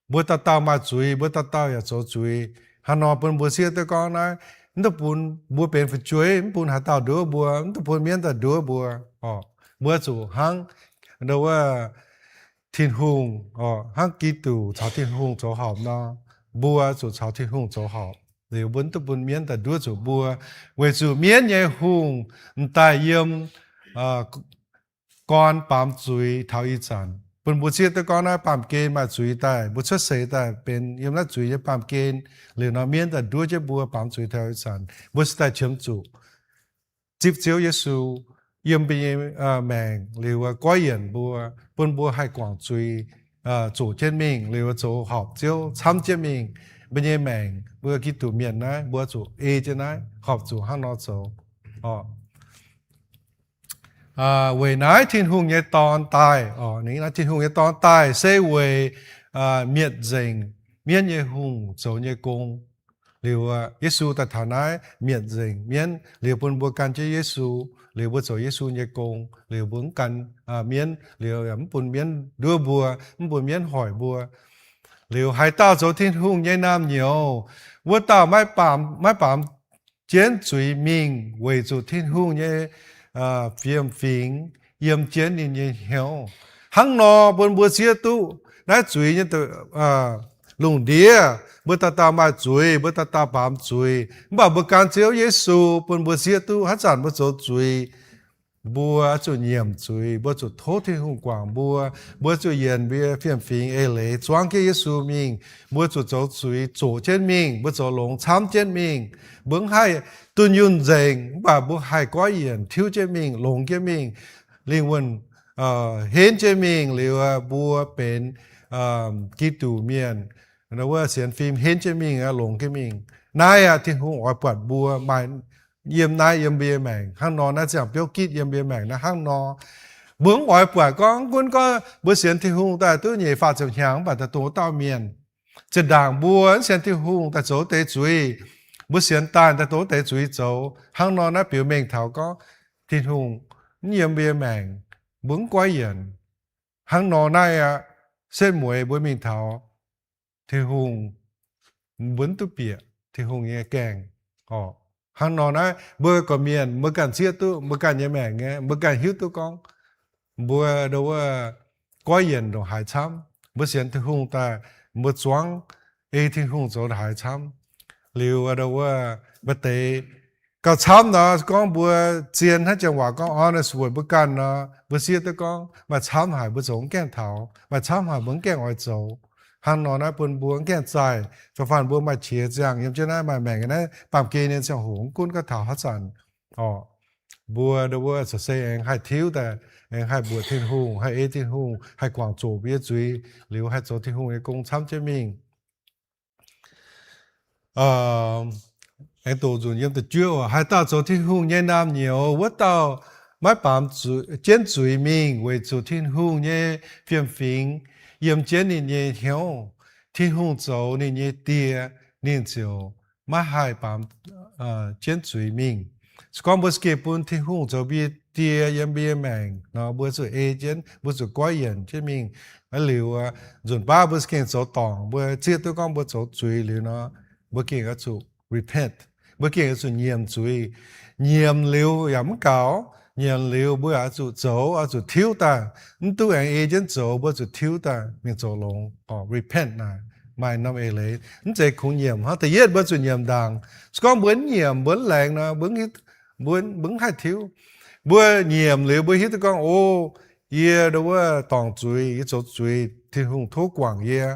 Mbuo dauh dauh maaih zuiz, mbuo dauh dauh yaac zoux zuiz. Hnangv nor bun mbuo siev duqv gorngv naaiv, mv dungx bun mbuo benx fu'jueiv, mv bun haaix dauh nduov mbuo, mv dungx bun mienv daaih nduov mbuo. Mbuo zuqc hnangv wuov Tin-Hungh, hnangv Giduc caux Tin-Hungh zoux horpc nor, mbuo zuqc caux Tin-Hungh zoux horpc. Liuz mbuo mv dungx bun mienv daaih nduov zuqc mbuo, weic zuqc mienv nyei hungh m'daaih yiem gorn baamz zuiz taux ih zanc. Bun mbuo siev duqv gorngv naaiv baamh gen maaih zuiz daaih, mbuo cuotv seix daaih benx yiem naaiv zuiz nyei baamh gen. Liuz nor mienv daaih nduov jienv mbuo baamz zuiz taux ih zanc, mbuo se daaih qiemx zuqc zipv Ziouv Yesu yiem mbuo nyei maengc liuz goiv yienc mbuo, bun mbuo haih guangc zuiz, zoqc jienv mingh liuz zoux horpc Ziouv camv jienv mingh. Mbuo nyei maengc, mbuo Giduc mienh naaiv, mbuo zuqc ei jienv naaiv, horpc zuqc hnangv nor zoux. Weic naaiv Tin-Hungh nyei Dorn daaih, Tin-Hungh nyei Dorn daaih se weic mietc nzengc mienv nyei hungh zoux nyei gong. Liuz Yesu daaih taux naaiv mietc nzengc mienv liuz bun mbuo gan jienv Yesu, liuz mbuo zoux Yesu nyei gong, liuz mbuo mv gan mienv, liuz mv bun mienv nduov mbuo, mv bun mienv hoic mbuo. Liuz haaix dauh zoux Tin-Hungh nyei naamh nyouz, wuov dauh maiv baamz, maiv baamz jienv zuiz mingh weic zuqc Tin-Hungh nyei fiem-fingx yiem jienv ninh nyei hnyouv. Hnangv nor bun mbuo siev duqv naaiv zuiz nyei lungh ndiev, mbuo dauh dauh maaih zuiz, mbuo dauh dauh baamz zuiz, mv baac mbuo gan Ziouv Yesu bun mbuo siev duqv haaix zanc mbuo zoux zuiz, mbuo zuqc nyiemc zuiz, mbuo zuqc tov Tin-Hungh guangc mbuo, mbuo zuqc yienc mbuo fiem-fingx eix leiz zuangv jienv Yesu mingh. Mbuo zuqc zoux zuiz zoqc jienv mingh, mbuo zoux longx camv jienv mingh. Mbuo mv haih dunh yunh nzengc, mv baac mbuo haih goiv yienc tiuv jienv mingh, longx jienv mingh. Lingh wuonh henv jienv mingh liuz mbuo benx Giduc mienh, wuov sienx fim henv jienv mingh, longx jienv mingh. Naaiv aqv, Tin-Hungh oix buatc mbuo maaih yiem naaiv yiem mbuo nyei maengc hnangv nor. Naaiv ziangh biouv gitv yiem mbuo nyei maengc naaiv hnangv nor. Mbuo mv oix buatc gorngv gunv gorngv mbuo sienx Tin-Hungh daaih duqv nyeic faah ziepc hnyangx, mv baac daaih dongh wuov dauh mienh. Zinh ndaangc mbuo mv sienx Tin-Hungh daaih zoux deix zuiz, mbuo sienx daaih daaih dongh wuov deix zuiz zoux. Hnangv nor naaiv biux mengh taux gorngv Tin-Hungh mv yiem mbuo nyei maengc, mbuo mv goiv yienc. Hnangv nor naaiv aqv, setv mueiz mbuo mingh taux Tin-Hungh, mbuo mv duqv bieqc Tin-Hungh nyei gaengh. Hnangv nor naaiv mbuo gorqv-mienh, mbuo ganh zieqv duqv, mbuo ganh nyei maengc nyei, mbuo ganh hiuv duqv gorngv mbuo ndo wuov goiv yienc ndongc haaix camv. Mbuo sienx Tin-Hungh daaih, mbuo zuangv ei Tin-Hungh zoux ndongc haaix camv. Liuz ndo wuov maaih deix gauh camv nor, gorngv mbuo zien hnangv janx waac gorngv honest word, mbuo ganh nor, mbuo sieqv duqv gorngv maaih camv haic mbuo zoux mv gaengh taux, maaih camv haic mbuo mv gaengh oix zoux. Hnangv nor naaiv bun mbuo mv gaengh zaih, fai fanh mbuo maaih qiex ziangh yiem jienv naaiv maaih maengc naaiv baamh gen nyei ziangh hoc, mv gunv gaax taux haaix zanc, mbuo ndo wuov corc se aengx haih tiuv daaih, aengx haih mbuoqc Tin-Hungh, haih ei Tin-Hungh, haih guangc zoqc mbuo nyei zuiz, liuz haih zoux Tin-Hungh nyei gong camv jienv mingh. Aengx doqc nzunc yiem da'juov, haaix dauh zoux Tin-Hungh nyei naamh nyouz, wuov dauh maiv baamz jienv zuiz mingh, weic zuqc Tin-Hungh nyei fiem-fingx yiem jienv ninh nyei hnyouv. Tin-Hungh zoux ninh nyei Die, ninh ziouc maiv haih baamz jienv zuiz mingh. Se gorngv mbuo za'gengh bun Tin-Hungh zoux mbuo nyei Die yiem mbuo nyei maengc nor, mbuo zuqc ei jienv, mbuo zuqc goiv yienc jienv mingh. Liuz nzunc baav mbuo za'gengh zoux dorngc, mbuo zieqv duqv gorngv mbuo zoux zuiz liuz nor, mbuo gengh oix zuqc repent. Mbuo gengh oix zuqc nyiemc zuiz. Nyiemc liuz yaac mv gaux. Nyiemc liuz mbuo yaac oix zuqc zoux, oix zuqc tiuv daaih. Mv duqv aengx ei jienv zoux, mbuo zuqc tiuv daaih mingh zoux longx. Repent naaic maaih norm eix leiz. Mv zeiz kungx nyiemc hnangv. Da'yietv mbuo zuqc nyiemc ndaangc. Se gorngv mbuo mv nyiemc, mbuo mv laengz nor, mbuo mv haih tiuv. Mbuo nyiemc liuz mbuo hiuv duqv gorngv, o, yie ndo wuov dorngc zuiz, yie zoux zuiz, Tin-Hungh tov guangc yie.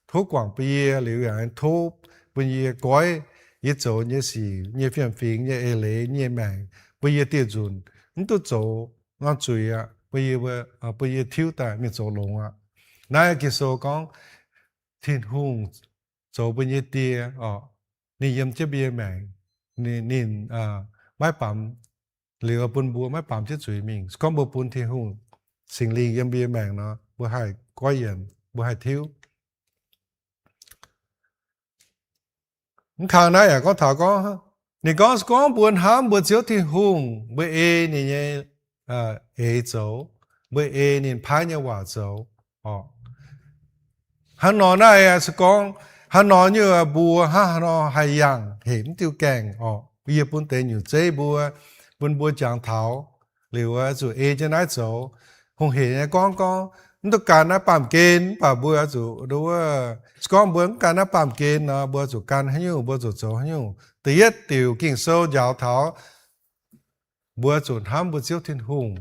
Tov guangc bun yie liuz yaac tov bun yie goiv yie zoux nyei sic, nyei fiem-fingx, nyei eix leiz, nyei maengc, bun yie dieh nzunc mv duqv zoux norm zuiz aqv, bun yie, bun yie tiuv daaih mingh zoux longx aqv. Naaiv Ging-Sou gorngv Tin-Hungh zoux mbuo nyei Die oc, ninh yiem jienv mbuo nyei maengc, ninh, ninh maiv baamz, liuz bun mbuo maiv baamz jienv zuiz mingh. Se gorngv mbuo bun Tin-Hungh Singx Lingh yiem mbuo nyei maengc nor, mbuo haih goiv yienc, mbuo haih tiuv. Mv kang naaiv yaac gorngv taux gorngv, ninh gorngv se gorngv mbuo hnamv mbuo Ziouv Tin-Hungh, mbuo ei ninh nyei eix zoux, mbuo ei ninh paaiv nyei waac zoux oc. Hnangv nor naaiv se gorngv hnangv nor nyei mbuo hnangv haaix nor haih yangh hepc mv diuh gaengh oc. Yie bun deix nyutc zeiv mbuo, bun mbuo jangx taux, liuz zuqc ei jienv naaiv zoux. Hungh heic nyei gorngv gorngv, mv duqv gan naaiv baamh gen, mv baac mbuo zuqc, se gorngv mbuo mv gan naaiv baamh gen nor, mbuo zuqc gan haaix nyungc, mbuo zuqc zoux haaix nyungc. Da'yietv diuc Ging-Sou njaaux taux mbuo zuqc hnamv mbuo Ziouv Tin-Hungh.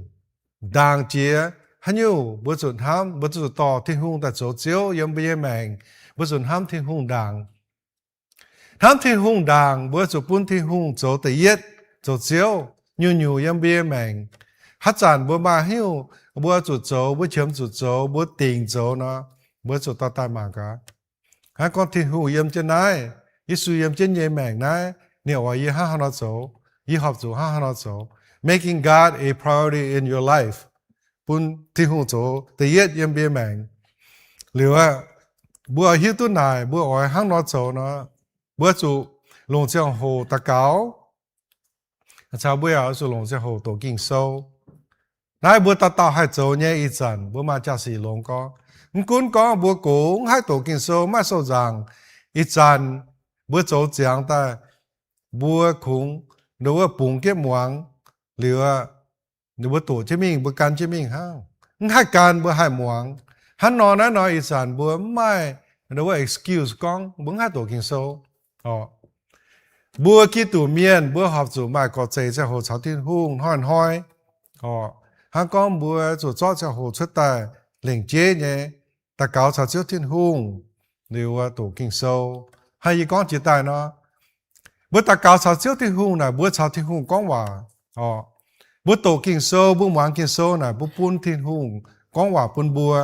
Ndaangc jiex haaix nyungc mbuo zuqc hnamv, mbuo zuqc dorh Tin-Hungh daaih zoux Ziouv yiem mbuo nyei maengc. Mbuo zuqc hnamv Tin-Hungh ndaangc. Hnamv Tin-Hungh ndaangc, mbuo zuqc bun Tin-Hungh zoux da'yietv, zoux Ziouv nyungc-nyungc yiem mbuo nyei maengc. Haaix zanc mbuo maaih haaix nyungc mbuo zuqc zoux, mbuo qiemx zuqc zoux, mbuo dingc zoux nor, mbuo zuqc dorh daaih mangc gaax. Hnangv gorngv Tin-Hungh yiem jienv naaiv, Yesu yiem jienv nyei maengc naaiv, ninh oix yie hnangv haaix nor zoux, yie horpc zuqc hnangv haaix nor zoux. Making God a priority in your life, bun Tin-Hungh zoux da'yietv yiem mbuo nyei maengc. Liuz aqv, mbuo hiuv duqv naaic mbuo oix hnangv nor zoux nor, mbuo zuqc longc ziangh hoc daux gaux, caux mbuo yaac zuqc longc ziangh hoc doqc Ging-Sou. Naaiv mbuo dauh dauh haih zoux nyei. Ih zanc mbuo maaih jaa-sic longx gorngv, mv gunv gorngv mbuo gox mv haih doqc Ging-Sou, maiv sou nzaangc, ih zanc mbuo zoux ziangx daaih, mbuo kungx, wuov, bungx jienv muangx, liuz mbuo doqc jienv mingh, mbuo gan jienv mingh hnangv. Mv haih gan mbuo haih muangx. Hnangv nor naaiv nor ih zanc mbuo mv maaih, wuov, excuse gorngv mbuo mv haih doqc Ging-Sou. Mbuo Giduc mienh mbuo horpc zuqc maaih gorx-zeic ziangh hoc caux Tin-Hungh hnoi-hnoi. Hnangv gorngv mbuo zuqc zorqv ziangh hoc cuotv daaih lengc jeiv nyei daux gaux caux Ziouv Tin-Hungh, liuz doqc Ging-Sou. Hnangv yie gorngv jiex daaih nor, mbuo daux gaux caux Ziouv Tin-Hungh naaic, mbuo caux Tin-Hungh gorngv waac. Mbuo doqc Ging-Sou, mbuo muangx Ging-Sou naaic, mbuo bun Tin-Hungh gorngv waac bun mbuo.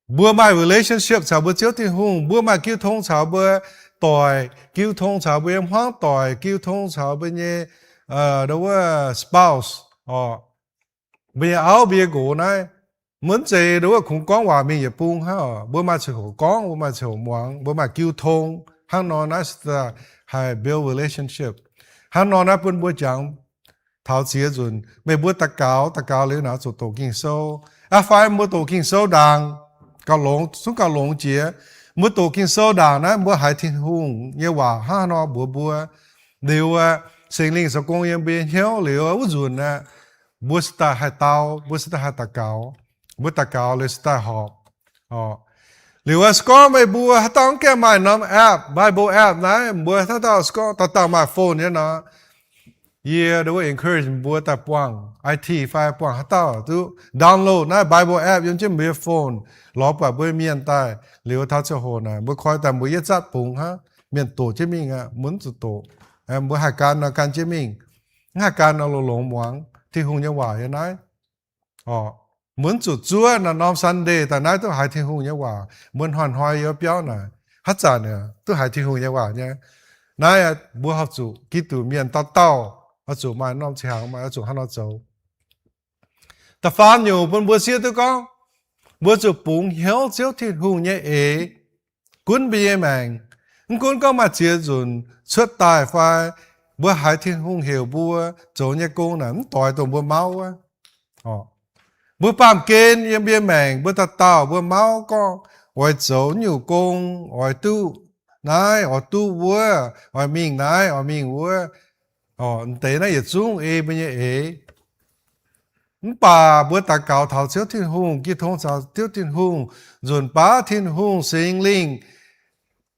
Mbuo maaih relationship caux mbuo Ziouv Tin-Hungh, mbuo maaih jiu tong caux mbuo doic, jiu tong caux mbuo nyei hmuangv doic, jiu tong caux mbuo nyei, wuov, spouse, mbuo nyei auv, mbuo nyei nqox naaiv. Mv zeiz wuov kungx gorngv waac mingh yietc bung hnangv. Mbuo maaih ziangh hoc gorngv, mbuo maaih ziangh hoc muangx, mbuo maaih jiu tong. Hnangv nor naaiv haih build relationship. Hnangv nor naaiv bun mbuo jangx taux ziex nzunc meih mbuo daux gaux, daux gaux liuz naaic zuqc doqc Ging-Sou. Aa fai mbuo doqc Ging-Sou ndaangc, gauh longx, zungv gauh longx jiex. Mbuo doqc Ging-Sou ndaangc naaiv mbuo haiz Tin-Hungh nyei waac hnangv haaix nor mbuox mbuo. Liuz Singx Lingh zoux gong yiem mbuo nyei hnyouv liuz wuov nzunc aeqv, mbuo se daaih haih dau, mbuo se daaih haih daux gaux. Mbuo daux gaux liuz se daaih horpc. Liuz se gorngv meih mbuo haaix dauh mv gaengh maaih norm app, Bible app naaiv, mbuo haaix dauh se gorngv dauh dauh maaih phone nyei nor, yie wuov encourage mbuo daaih buangh I T fai buangh haaix dauh duqv download naaiv Bible app yiem jienv mbuo nyei phone, lorz buatc mbuo mienh daaih. Liuz taux ziangh hoc naaic mbuo koi daaih mbuo yietv zatv bungx hnangv, mienh doqc jienv mingh aqv, mbuo mv zuqc doqc. Mbuo haih gan nor gan jienv mingh, mv haih gan nor longx-longx muangx Tin-Hungh nyei waac yiem naaiv. Mbuo mv zuqc zuov naaiv norm Sunday daaih naaiv duqv haiz Tin-Hungh nyei waac. Mbuo hnoi-hnoi yiem biauv naaic, haaix zanc duqv haiz Tin-Hungh nyei waac nyei. Naaiv mbuo horpc zuqc Giduc mienh dauh dauh oix zuqc maaih norm ziangh, maaih oix zuqc hnangv nor zoux. Da'faam nyungc bun mbuo siev duqv gorngv, mbuo zuqc bungx hnyouv Ziouv Tin-Hungh nyei eix gunv mbuo nyei maengc. Mv gunv gorngv maaih ziex nzunc cuotv daaih fai mbuo haiz Tin-Hungh heuc mbuo zoux nyei gong naaic mv doix dongh mbuo mauv wuov. Mbuo baamh gen yiem mbuo nyei maengc, mbuo dauh dauh mbuo mauv gorngv oix zoux nyungc gong, oix duqv naaiv, oix duqv wuov, oix mingh naaiv, oix mingh wuov. Deix naaiv yietc zungv ei mbuo nyei eix. Mv baac mbuo daux gaux taux Ziouv Tin-Hungh, jiu tong caux Ziouv Tin-Hungh, nzunc baav Tin-Hungh Singx Lingh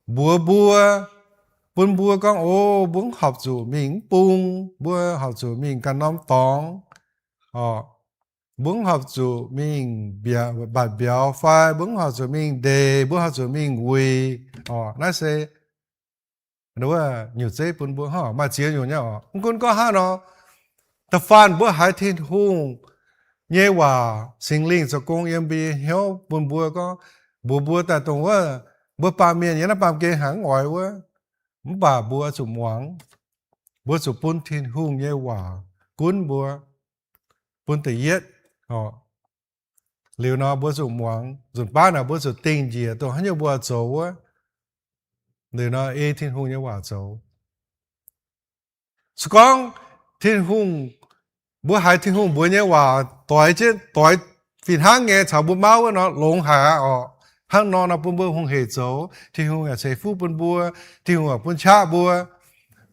mbuox mbuo, bun mbuo gorngv, o, mbuo mv horpc zuqc mingh mv bung, mbuo horpc zuqc mingh ganh norm dorngx. Mbuo mv horpc zuqc mingh mbatc mbiauz fai mbuo mv horpc zuqc mingh ndeic, mbuo horpc zuqc mingh wuic. Naaiv se nyutc zeiv bun mbuo hnangv. Maaih ziex nyungc nyei oc. Mv gunv gorngv hnangv nor, Da'faanh mbuo haiz Tin-Hungh nyei waac, Singx Lingh zoux gong yiem mbuo nyei hnyouv bun mbuo gorngv, mbuox mbuo daaih dongh wuov, mbuo baamh mienh yiem naaiv baamh gen haiz mv oix wuov, mv baac mbuo zuqc muangx. Mbuo zuqc bun Tin-Hungh nyei waac gunv mbuo, bun da'yietv. Liuz nor mbuo zuqc muangx, nzunc baav naaic mbuo zuqc dingh njiec dongh haaix nyungc mbuo oix zoux wuov. Liuz nor ei Tin-Hungh nyei waac zoux. Se gorngv Tin-Hungh, mbuo haiz Tin-Hungh mbuox nyei waac doix jienv, doix fih hnangv nyei caux mbuo mauv wuov nor, longx haic aqv orqc. Hnangv nor nor bun mbuo hungh heic zoux, Tin-Hungh yaac ceix fuqv bun mbuo, Tin-Hungh yaac bun qaqv mbuo.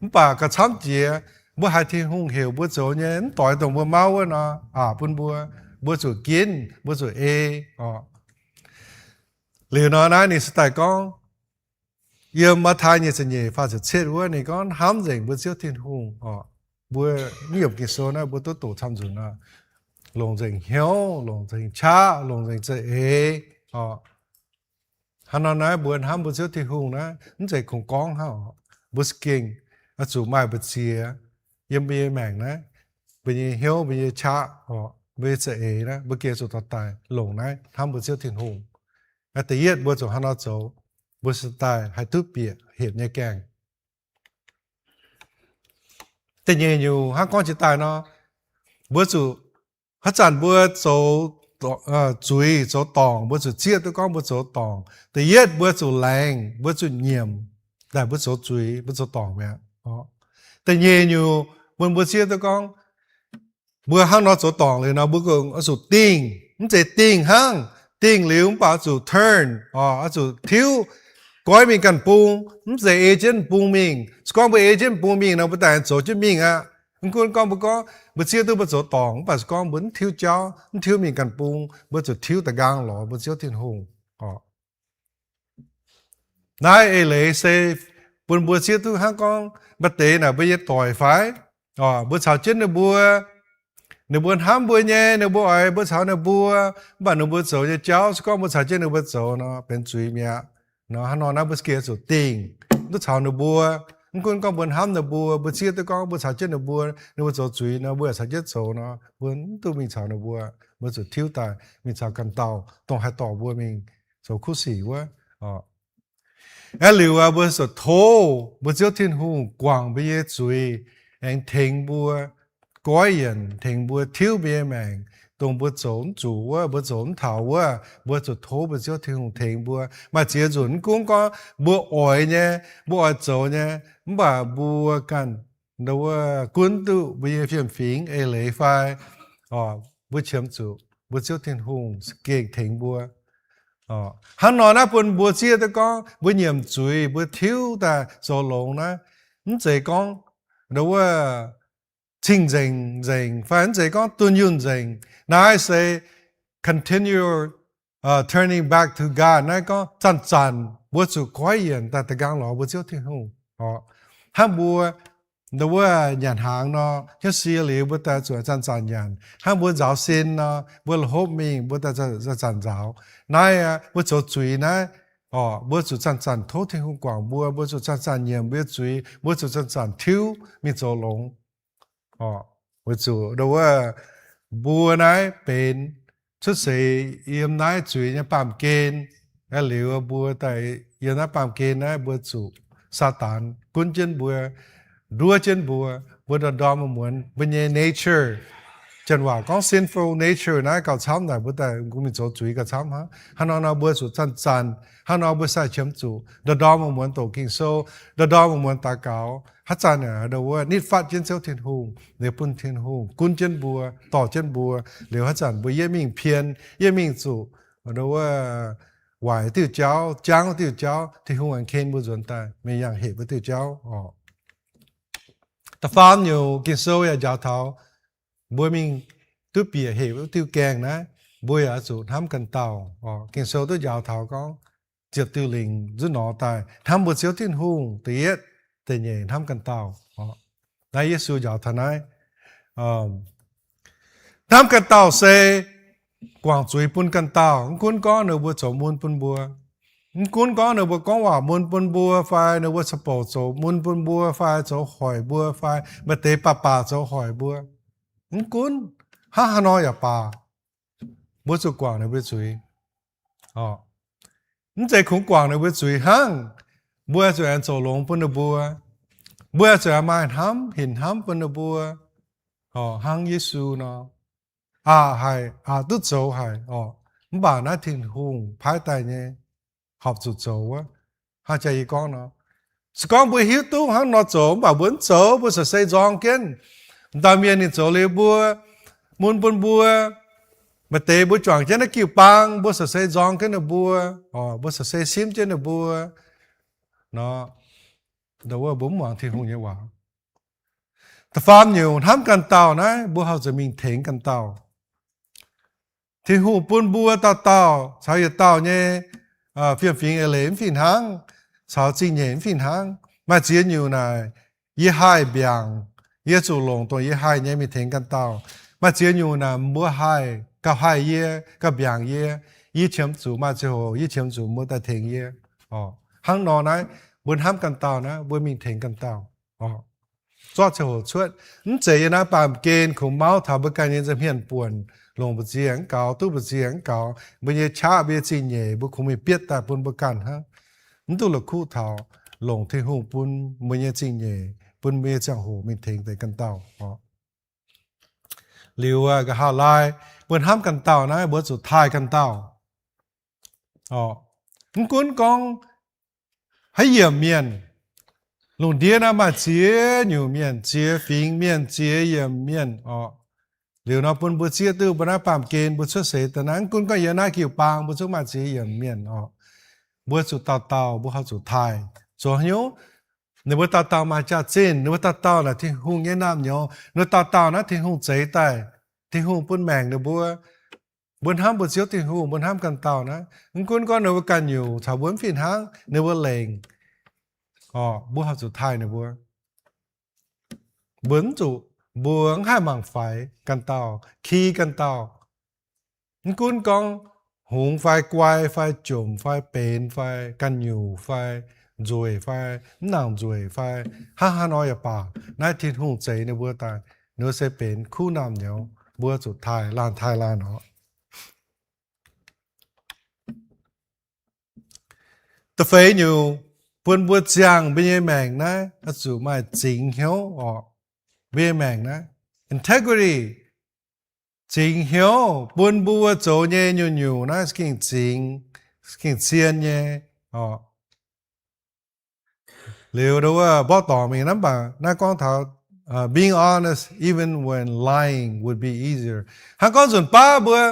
Mv baac gauh camv jiex, mbuo haiz Tin-Hungh heuc mbuo zoux nyei mv doix dongh mbuo mauv wuov nor, aqc bun mbuo, mbuo zuqc ginv, mbuo zuqc ei orqc. Liuz nor naaiv ninh se daaih gorngv, yiem Matv^taai nyeic ziepc nyeic faah ziepc cietv wuov ninh gorngv hnamv nzengc mbuo Ziouv Tin-Hungh orqc. Mbuo mv yiem Ging-Sou naaiv mbuo duqv doqc camv nzunc aqv. Longc nzengc hnyouv, longc nzengc qaqv, longc nzengc za'eix orqc. Hnangv nor naaiv mbuo hnamv mbuo Ziouv Tin-Hungh naaiv mv zeiz kungx gorngv hnangv orqc. Mbuo za'gengh oix zuqc maaih mbu'ziex yiem mbuo nyei maengc naaiv, mbuo nyei hnyouv, mbuo nyei qaqv orqc, mbuo nyei za'eix naaiv, mbuo gengh zuqc dorh daaih longc naaiv hnamv mbuo Ziouv Tin-Hungh. Da'yietv mbuo zuqc hnangv nor zoux, mbuo se daaih haih duqv bieqc hepc nyei gaengh. Da'nyeic nyungc hnangv gorngv jiex daaih nor, mbuo zuqc, haaix zanc mbuo zoux zuiz zoux dorngc, mbuo zuqc zieqv duqv gorngv mbuo zoux dorngc. Da'yietv mbuo zuqc laengz, mbuo zuqc nyiemc daaih mbuo zoux zuiz, mbuo zoux dorngc mi'aqv. Da'nyeic nyungc bun mbuo zieqv duqv gorngv mbuo hnangv nor zoux dorngc liuz nor, mbuo oix zuqc dingh, mv zeiz dingh hnangv, dingh liuz mv baac oix zuqc turn, oix zuqc tiuv, goiv mingh ganh bung, mv zeiz ei jienv bung mingh. Se gorngv mbuo ei jienv bung mingh nor, mbuo daaih zoux jienv mingh aqv. Mv gunv gorngv mbuo gorngv mbuo zieqv duqv mbuo zoux dorngc, mv baac se gorngv mbuo mv tiuv jauv, mv tiuv mingh ganh bung, mbuo zuqc tiuv da'nqaang lorz mbuo Ziouv Tin-Hungh. Naaiv eix leiz se bun mbuo zieqv duqv hnangv gorngv maaih deix naaic mbuo nyei doic fai, mbuo caux jienv ninh mbuo, ninh mbuo hnamv mbuo nyei, ninh mbuo oix mbuo caux ninh mbuo, mv baac ninh mbuo zoux nyei jauv se gorngv mbuo caux jienv ninh mbuo zoux nor benx zuiz mi'aqv. Nor hnangv nor naaiv mbuo gengh zuqc dingh, mv duqv caux ninh mbuo. Mv gunv gorngv mbuo hnamv ninh mbuo, mbuo zieqv duqv gorngv mbuo caux jienv ninh mbuo, ninh mbuo zoux zuiz nor, mbuo yaac caux jienv zoux nor, mbuo mv duqv mingh caux ninh mbuo. Mbuo zuqc tiuv daaih mingh caux ganh dauh dongh haih dorh mbuo mingh zoux kuv sic wuov. Aeqv, liuz aqv, mbuo zuqc tov mbuo Ziouv Tin-Hungh guangc mbuo nyei zuiz, aengx tengx mbuo, goiv yienc tengx mbuo tiuv mbuo nyei maengc, dongh mbuo zoux mv zuqc wuov, mbuo zoux mv taux wuov, mbuo zuqc tov mbuo Ziouv Tin-Hungh tengx mbuo. Maaih ziex nzunc mv gunv gorngv mbuo oix nyei, mbuo oix zoux nyei, mv baac mbuo ganh ndo wuov gunv duqv mbuo nyei fiem-fingx eix leiz fai, mbuo qiemx zuqc mbuo Ziouv Tin-Hungh gengh tengx mbuo. Hnangv nor naaiv bun mbuo zieqv duqv gorngv mbuo nyiemc zuiz, mbuo tiuv daaih zoux longx naaiv, mv zeiz gorngv ndo wuov cing-nzengc nzengc fai mv zeiz gorngv dunh yunh nzengc. Naaiv se continue turning back to God. Naaiv gorngv zanc-zanc mbuo zuqc goiv yienc daaih da'nqaang lorz mbuo Ziouv Tin-Hungh. Hnangv mbuo ndo wuov nyanc hnaangx nor, hnyouv sie liuz mbuo daaih zuqc zanc-zanc nyanc. Hnangv mbuo nzaaux sin nor, mbuo la'hopv mingh mbuo daaih zanc-zanc nzaaux. Naaiv aqv, mbuo zoux zuiz naaiv, mbuo zuqc zanc-zanc tov Tin-Hungh guangc mbuo, mbuo zuqc zanc-zanc nyiemc mbuo nyei zuiz, mbuo zuqc zanc-zanc tiuv mingh zoux longx. Weic zuqc ndo wuov mbuo naaiv benx cuotv seix yiem naaiv zuiz nyei baamh gen. Aeqv, liuz mbuo daaih yiem naaiv baamh gen naaiv, mbuo zuqc Saadaan gunv jienv mbuo, nduov jienv mbuo, mbuo ndorm-ndorm muonz-muonz mbuo nyei nature. Janx waac gorngv sinful nature naaiv gauh camv naaic, mbuo daaih mingh zoux zuiz gauh camv hnangv. Hnangv nor nor mbuo zuqc zanc-zanc, hnangv nor mbuo sai qiemx zuqc ndorm-ndorm muonz-muonz doqc Ging-Sou, ndorm-ndorm muonz-muonz daux gaux. Haaix zanc naaic ndo wuov nitv fatv jienv Ziouv Tin-Hungh, liuz bun Tin-Hungh gunv jienv mbuo, dorh jienv mbuo, liuz haaix zanc mbuo yietv mingh pien, yietv mingh zuqc ndo wuov waaic diuh jauv, jangv diuh jauv, Tin-Hungh aengx ken mbuo nzuonx daaih mingh yangh hepc wuov diuh jauv oc. Da'faam nyungc Ging-Sou yaac njaaux taux mbuo mingh duqv bieqc hepc wuov diuh gaengh naaiv, mbuo yaac oix zuqc hnamv ganh dauh oc. Ging-Sou duqv njaaux taux gorngv ziepc diuh lingc nzuonx nor daaih hnamv mbuo Ziouv Tin-Hungh da'yietv, da'nyeic hnamv ganh dauh oc. Naaiv Yesu njaaux taux naaiv, hnamv ganh dauh se guangc zuiz bun ganh dauh. Mv gunv gorngv ninh mbuo zoux mun bun mbuo, mv gunv gorngv ninh mbuo gorngv waac mun bun mbuo fai ninh mbuo caux bouc zoux mun bun mbuo fai zoux hoic mbuo fai maaih deix baac baac zoux hoic mbuo, Mv gunv hnangv haaix nor yaac baac, mbuo zuqc guangc ninh mbuo zuiz. Mv zeiz kungx guangc ninh mbuo zuiz hnangv, mbuo zuqc aengx zoux longx bun ninh mbuo. Mbuo zuqc aengx maaih hnamv, hinc hnamv bun ninh mbuo, hnangv Yesu nor, aqc haic, aqc duqv zoux haic oc. Mv baac naaiv Tin-Hungh paaiv daaih nyei, horpc zuqc zoux wuov. Hnangv jaax yie gorngv nor, se gorngv mbuo hiuv duqv hnangv nor zoux mv baac mbuo mv zoux, mbuo se se nzorng jienv. Dauh mienh ninh zoux liuz mbuo, mun bun mbuo, maaih deix mbuo juangc jienv naaiv jiu-baang, mbuo se se nzorng jienv ninh mbuo, mbuo se se simv jienv ninh mbuo nor, mbuo mv muangx Tin-Hungh nyei waac. Da'faam nyungc, hnamv ganh dauh naaiv, mbuo horpc zuqc mingh tengx ganh dauh. Tin-Hungh bun mbuo dauh dauh caux yietc dauh nyei fiem-fingx eix leiz mv fih hnangv, caux zingh nyeic mv fih hnangv. Maaih ziex nyungc naaic, yie haih mbiaangc, yie zuqc longc dongh yie haih nyei mingh tengx ganh dauh. Maaih ziex nyungc naaic mbuo haih, gauh haih yie, gauh mbiaangc yie, yie qiemx zuqc maaih ziangh hoc yie qiemx zuqc mbuo daaih tengx yie. Hnangv nor naaiv, mbuo hnamv ganh dauh naaiv, mbuo mingh tengx ganh dauh. Zorqv ziangh hoc cuotv. Mv zeiz yiem naaiv baamh gen kungx mauv taux mbuo ganh nyei nza'hmien buonc, longc mbu'ziex mv gaux, duqv mbu'ziex mv gaux, mbuo nyei qaqv, mbuo nyei zingh nyeic, mbuo kungx mingh bietv daaih bun mbuo ganh hnangv. Mv duqv la'kuqv taux longc Tin-Hungh bun mbuo nyei zingh nyeic, bun mbuo nyei ziangh hoc mingh tengx deix ganh dauh. Liuz nqa'haav laai, mbuo hnamv ganh dauh naaiv, mbuo zuqc taaih ganh dauh. Mv gunv gorngv haaix yiemc mienh, lungh ndiev naaiv maaih ziex nyungc mienh, ziex fingx mienh, ziex yiemc mienh oc. Liuz nor bun mbuo zieqv duqv mbuo naaiv baamh gen mbuo cuotv seix daaih naaiv, mv gunv gorngv yiem naaiv jiu-baang mbuo zungv maaih ziex yiemc mienh oc. Mbuo zuqc dauh dauh mbuo horpc zuqc taaih. Zoux haaix nyungc? Ninh mbuo dauh dauh maaih jaax-zinh, ninh mbuo dauh dauh naaic Tin-Hungh nyei naamh nyouz, ninh mbuo dauh dauh naaiv Tin-Hungh zeix daaih, Tin-Hungh bun maengc ninh mbuo. Mbuo hnamv mbuo Ziouv Tin-Hungh, mbuo hnamv ganh dauh naaiv, mv gunv gorngv ninh mbuo ganh nyungc caux mbuo mv fih hnangv, ninh mbuo lengc, mbuo horpc zuqc taaih ninh mbuo. Mbuo mv zuqc, mbuo mv haih mangc faix ganh dauh, ki ganh dauh. Mv gunv gorngv hungx fai guai fai jomc fai benx fai ganh nyungc fai nzueic fai mv nangc nzueic fai hnangv haaix nor yaac baac, naaiv Tin-Hungh zeix ninh mbuo daaih, ninh mbuo se benx kuv naamh nyouz, mbuo zuqc taaih laanh taaih laanh oc. Da'feix nyungc, bun mbuo ziangh mbuo nyei maengc naaiv oix zuqc maaih zingx hnyouv oc. Mbuo nyei maengc naaiv, integrity, zingx hnyouv, bun mbuo zoux nyei nyungc-nyungc naaiv gengh zingx, gengh zien nyei oc. Liuz ndau wuov mborqv dorngc mingh naaiv baac naaiv gorngv taux, being honest even when lying would be easier. Hnangv gorngv nzunc baav mbuo,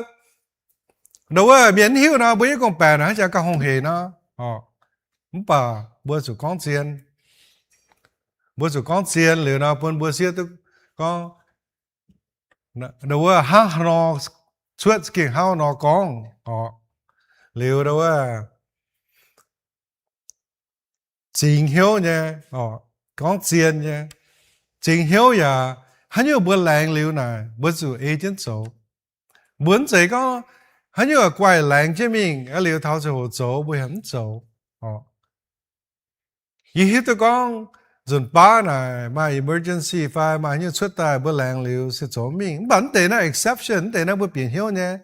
ndau wuov mienh mv hiuv nor, mbuo yie gorngv-baeqc naaic hnangv jaax gauh hungh heic nor, mv baac mbuo zuqc gorngv zien. Mbuo zuqc gorngv zien liuz nor bun mbuo sieqv duqv gorngv, ndau wuov hnangv haaix nor cuotv gengh hnangv haaix nor gorngv oc. Liuz ndau wuov zingx hnyouv nyei, gorngv zien nyei. Zingx hnyouv yaac haaix nyungc mbuo laengz liuz naaic mbuo zuqc ei jienv zoux. Mbuo mv zeiz gorngv haaix nyungc guaih laengz jienv mingh liuz taux ziangh hoc zoux mbuo yaac mv zoux. Yie hiuv duqv gorngv nzunc baav naaic maaih emergency fai maaih haaix nyungc cuotv daaih mbuo laengz liuz se zoux mingh. Mv baac mv deix naaiv exception, mv deix naaiv mbuo bieqc hnyouv nyei.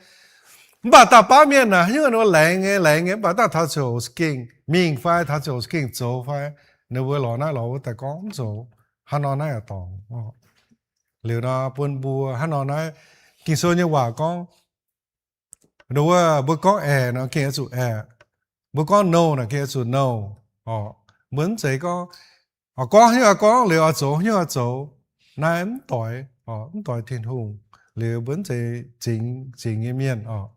Mv baac dauh baav mienh naaic haaix nyungc ninh mbuo laengz nyei, laengz nyei, mv baac daaih taux ziangh hoc za'gengh mingh fai taux ziangh hoc za'gengh zoux fai, ninh mbuo lorz naaiv lorz wuov daaih gorngv mv zoux. Hnangv nor naaiv yaac dorngc. Liuz nor bun mbuo hnangv nor naaiv, Ging-Sou nyei waac gorngv, ndau wuov mbuo gorngv aeqv nor gengh oix zuqc aeqv, mbuo gorngv nouh nor gengh oix zuqc nouh. Mbuo mv zeiz gorngv, gorngv haaix nyungc gorngv liuz oix zoux haaix nyungc oix zoux. Naaiv mv doix, mv doix Tin-Hungh. Liuz mbuo mv zeiz zingx, zingx nyei mienh oc.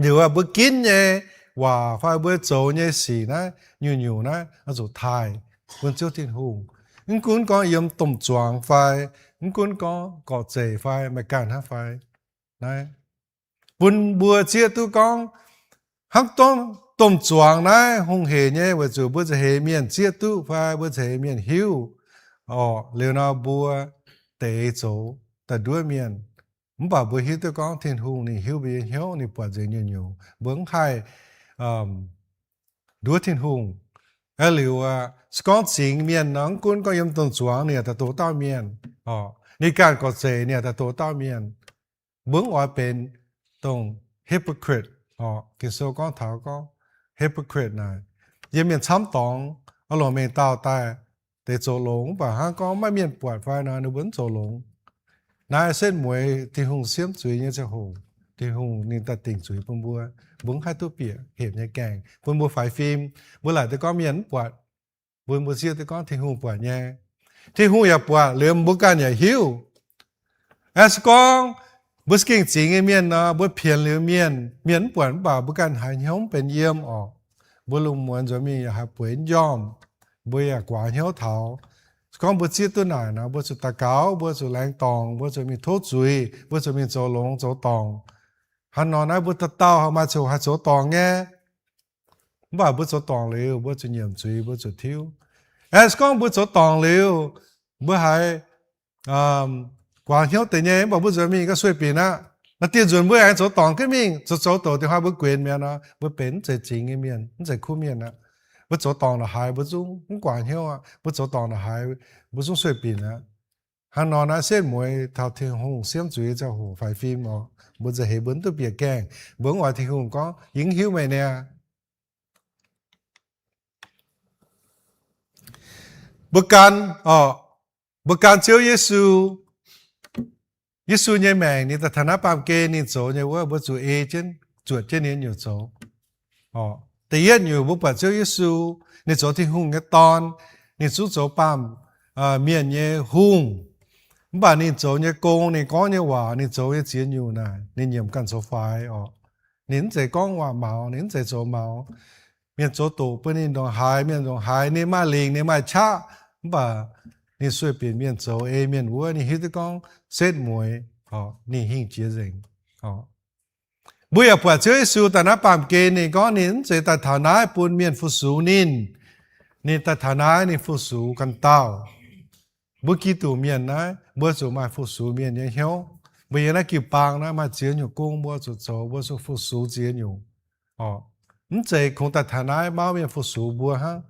Liuz mbuo ginv nyei waac fai mbuo zoux nyei sic naaiv nyungc-nyungc naaiv oix zuqc taaih bun Ziouv Tin-Hungh. Mv gunv gorngv yiem domh zuangx fai mv gunv gorngv gorqv-zeic fai maaih ganh hnangv fai, naaiv bun mbuo zieqv duqv gorngv hnangv domh zuangx naaiv hungh heic nyei weic zuqc mbuo za'eix mienh zieqv duqv fai mbuo za'eix mienh hiuv oc. Liuz nor mbuo deix zoux daaih nduov mienh. Mv baac mbuo hiuv duqv gorngv Tin-Hungh ninh hiuv mbuo nyei hnyouv, ninh buatc nzengc nyungc-nyungc, mbuo mv haih nduov Tin-Hungh. Liuz se gorngv zingx mienh nor, mv gunv gorngv yiem domh zuangx ninh yaac daaih doz dauh mienh oc. Ninh ganh gorx-zeic ninh yaac daaih doz dauh mienh. Mbuo mv oix benx dongh hypocrite. Ging-Sou gorngv taux gorngv hypocrite naaic, yiem mienh camv dorngx, oix longc mengh dauh daaih deix zoux longx, mv baac hnangv gorngv maiv mienh buatc fai nor, ninh mbuo mv zoux longx. Naaiv setv mueiz Tin-Hungh siemv zuiz nyei ziangh hoc, Tin-Hungh ninh daaih dingc zuiz bun mbuo. Mbuo mv haih duqv bieqc hepc nyei gaengh, bun mbuo faix fim. Mbuo laaic duqv gorngv mienh mv buatc, mbuo, mbuo zieqv duqv gorngv Tin-Hungh buatc nyei. Tin-Hungh yaac buatc liuz, mbuo ganh yaac hiuv. Aengx se gorngv mbuo za'gengh zingx nyei mienh nor, mbuo pienx liuz mienh, mienh mv buatc mv baac mbuo ganh haiz hnyouv mv benx yiem orqc. Mbuo lungh muonz nzuonx mingh yaac haiz bueix njormh, mbuo yaac guaax hnyouv taux. Se gorngv mbuo zieqv duqv naaic nor, mbuo zuqc daux gaux, mbuo zuqc laengz dorngc, mbuo zuqc mingh tov zuiz, mbuo zuqc mingh zoux longx zoux dorngc. Hnangv nor naaiv mbuo dauh dauh maaih ziangh hoc haih zoux dorngc nyei. Mv baac mbuo zoux dorngc liuz, mbuo zuqc nyiemc zuiz, mbuo zuqc tiuv. Aengx se gorngv mbuo zoux dorngc liuz, mbuo haiz guaax hnyouv deix nyei, mv baac mbuo nzuonx mingh gauh sueih binc aqv. Naaiv dieh nzunc mbuo aengx zoux dorngc jienv mingh, zoux zoux doqc dingc hnoi mbuo guenx mi'aqv nor, mbuo benx mv zeiz zingx nyei mienh, mv zeiz kuv mienh aqv. Mbuo zoux dorngc ndongc haaix mbuo zungv mv guaax hnyouv aqv. Mbuo zoux dorngc ndongc haaix mbuo zungv sueih binc aqv. Hnangv nor naaiv setv mueiz taux Tin-Hungh siemv zuiz nyei ziangh hoc faix fim orqc, mbuo nzauh heix mbuo mv duqv bieqc gaengh. Mbuo mv oix Tin-Hungh gorngv, yie mv hiuv meih niaa. Mbuo gan, orqc, mbuo gan Ziouv Yesu. Yesu nyei maengc ninh daaih taux naaiv baamh gen ninh zoux nyei wuov, mbuo zuqc ei jienv, zuotc jienv ninh nyei nyungc zoux. Da'yietv nyungc mbuo buatc Ziouv Yesu, ninh zoux Tin-Hungh nyei Dorn, ninh zungv zoux baamh mienh nyei hungh. Mv baac ninh zoux nyei gong, ninh gorngv nyei waac, ninh zoux nyei ziex nyungc naaic, ninh nyiemc ganh zoux faix orqc. Ninh mv zeiz gorngv waac maux, ninh mv zeiz zoux maux. Mienh zoux doqc bun ninh ndongc haaix, mienh ndongc haaix, ninh maaih lingc, ninh maaih qaqv, mv baac ninh sueih binc mienh zoux ei mienh wuov. Ninh hiuv duqv gorngv setv mueiz, ninh hingh jiex nzengc. Mbuo yaac buatc Ziouv Yesu daaih naaiv baamh gen ninh gorngv ninh mv zeiz daaih taux naaiv bun mienh fu-sux ninh. Ninh daaih taux naaiv ninh fu-sux ganh dauh. Mbuo Giduc mienh naaiv, mbuo zuqc maaih fu-sux mienh nyei hnyouv. Mbuo yiem naaiv jiu-baang naaiv maaih ziex nyungc gong mbuo zuqc zoux, mbuo zuqc fu-sux ziex nyungc. Mv zeiz kungx daaih taux naaiv mauv mienh fu-sux mbuo hnangv.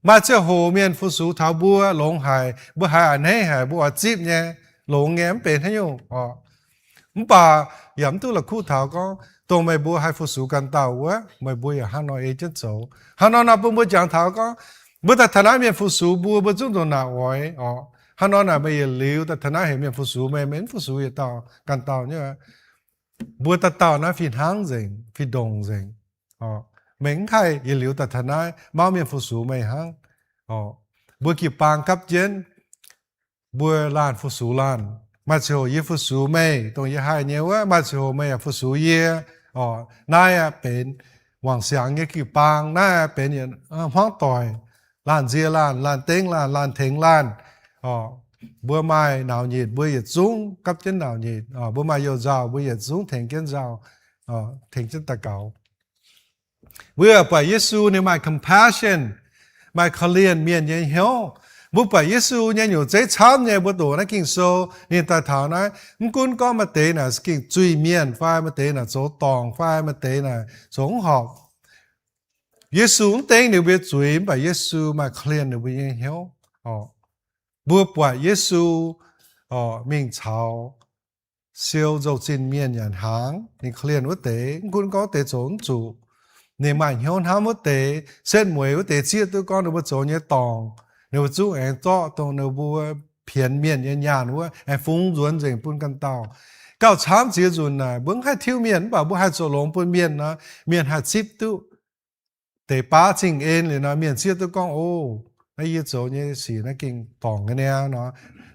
Maaih ziangh hoc mienh fu-sux taux mbuo longx haic, mbuo haiz a'hneiv haic, mbuo oix zipv nyei, longx nyei, mv benx haaix nyungc. Mv baac yaac mv duqv la'kuqv taux gorngv, dongh meih mbuo haih fu-sux ganh dauh wuov, meih mbuo yaac hnangv nor ei jienv zoux. Hnangv nor nor bun mbuo jangx taux gorngv, mbuo daaih taux naaiv mienh fu-sux mbuo, mbuo zungv ndongc naaic oix orqc. Hnangv nor naaic meih yietc liuz daaih taux naaiv heuc mienh fu-sux meih, meih mv fu-sux yietc dauh ganh dauh nyei. Mbuo dauh dauh naaiv fih hnangv nzengc, fih ndongc nzengc. Meih mv haih yietc liuz daaih taux naaiv mauv mienh fu-sux meih hnangv. Mbuo jiu-baang gapv jienv, mbuo laanh fu-sux laanh. Maaih ziangh hoc yie fu-sux meih, dongh yie haih nyei wuov, maaih ziangh hoc meih yaac fu-sux yie. Naaiv aqv benx wangc siangx nyei jiu-baang. Naaiv aqv benx yietc hmuangv doic, laanh nzie laanh, laanh dengv laanh, laanh tengx laanh. Mbuo maaih nauc nyitc mbuo yietc zungv gapv jienv nauc nyitc. Mbuo maaih youh nzauh mbuo yietc zungv tengx jienv nzauh, tengx jienv daux gaux. Mbuo buatc Yesu ninh maaih compassion, maaih korv-lienh mienh nyei hnyouv. Mbuo buatc Yesu nyei nyungc zeiv camv nyei, mbuo doqc naaiv Ging-Sou ninh daaih taux naaiv, mv gunv gorngv maaih deix naaic za'gengh zuiz-mienh fai maaih deix naaic zoux dorngc fai maaih deix naaic zoux mv horpc. Yesu mv dengv ninh mbuo nyei zuiz, mv baac Yesu maaih korv-lienh ninh mbuo nyei hnyouv. Mbuo buatc Yesu mingh caux siou nzou-zinh mienh nyanc hnaangx, ninh korv-lienh wuov deix, mv gunv gorngv deix zoux mv zuqc. Ninh maaih hnyouv hnamv wuov deix, setv mueiz wuov deix zieqv duqv gorngv ninh mbuo zoux nyei dorngc, ninh mbuo zungv aengx zorqv dongh ninh mbuo pienx mienh nyei nyaanh wuov aengx fungx nzuonx nzengc bun ganh dauh. Gauh camv ziex nzunc naaic, mbuo mv haih tiuv mienh, mv baac mbuo haih zoux longx bun mienh nor, mienh haih zipv duqv deix baav zingh en liuz nor, mienh zieqv duqv gorngv, O, naaiv yie zoux nyei sic naaiv gengh dorngc nyei niaa nor,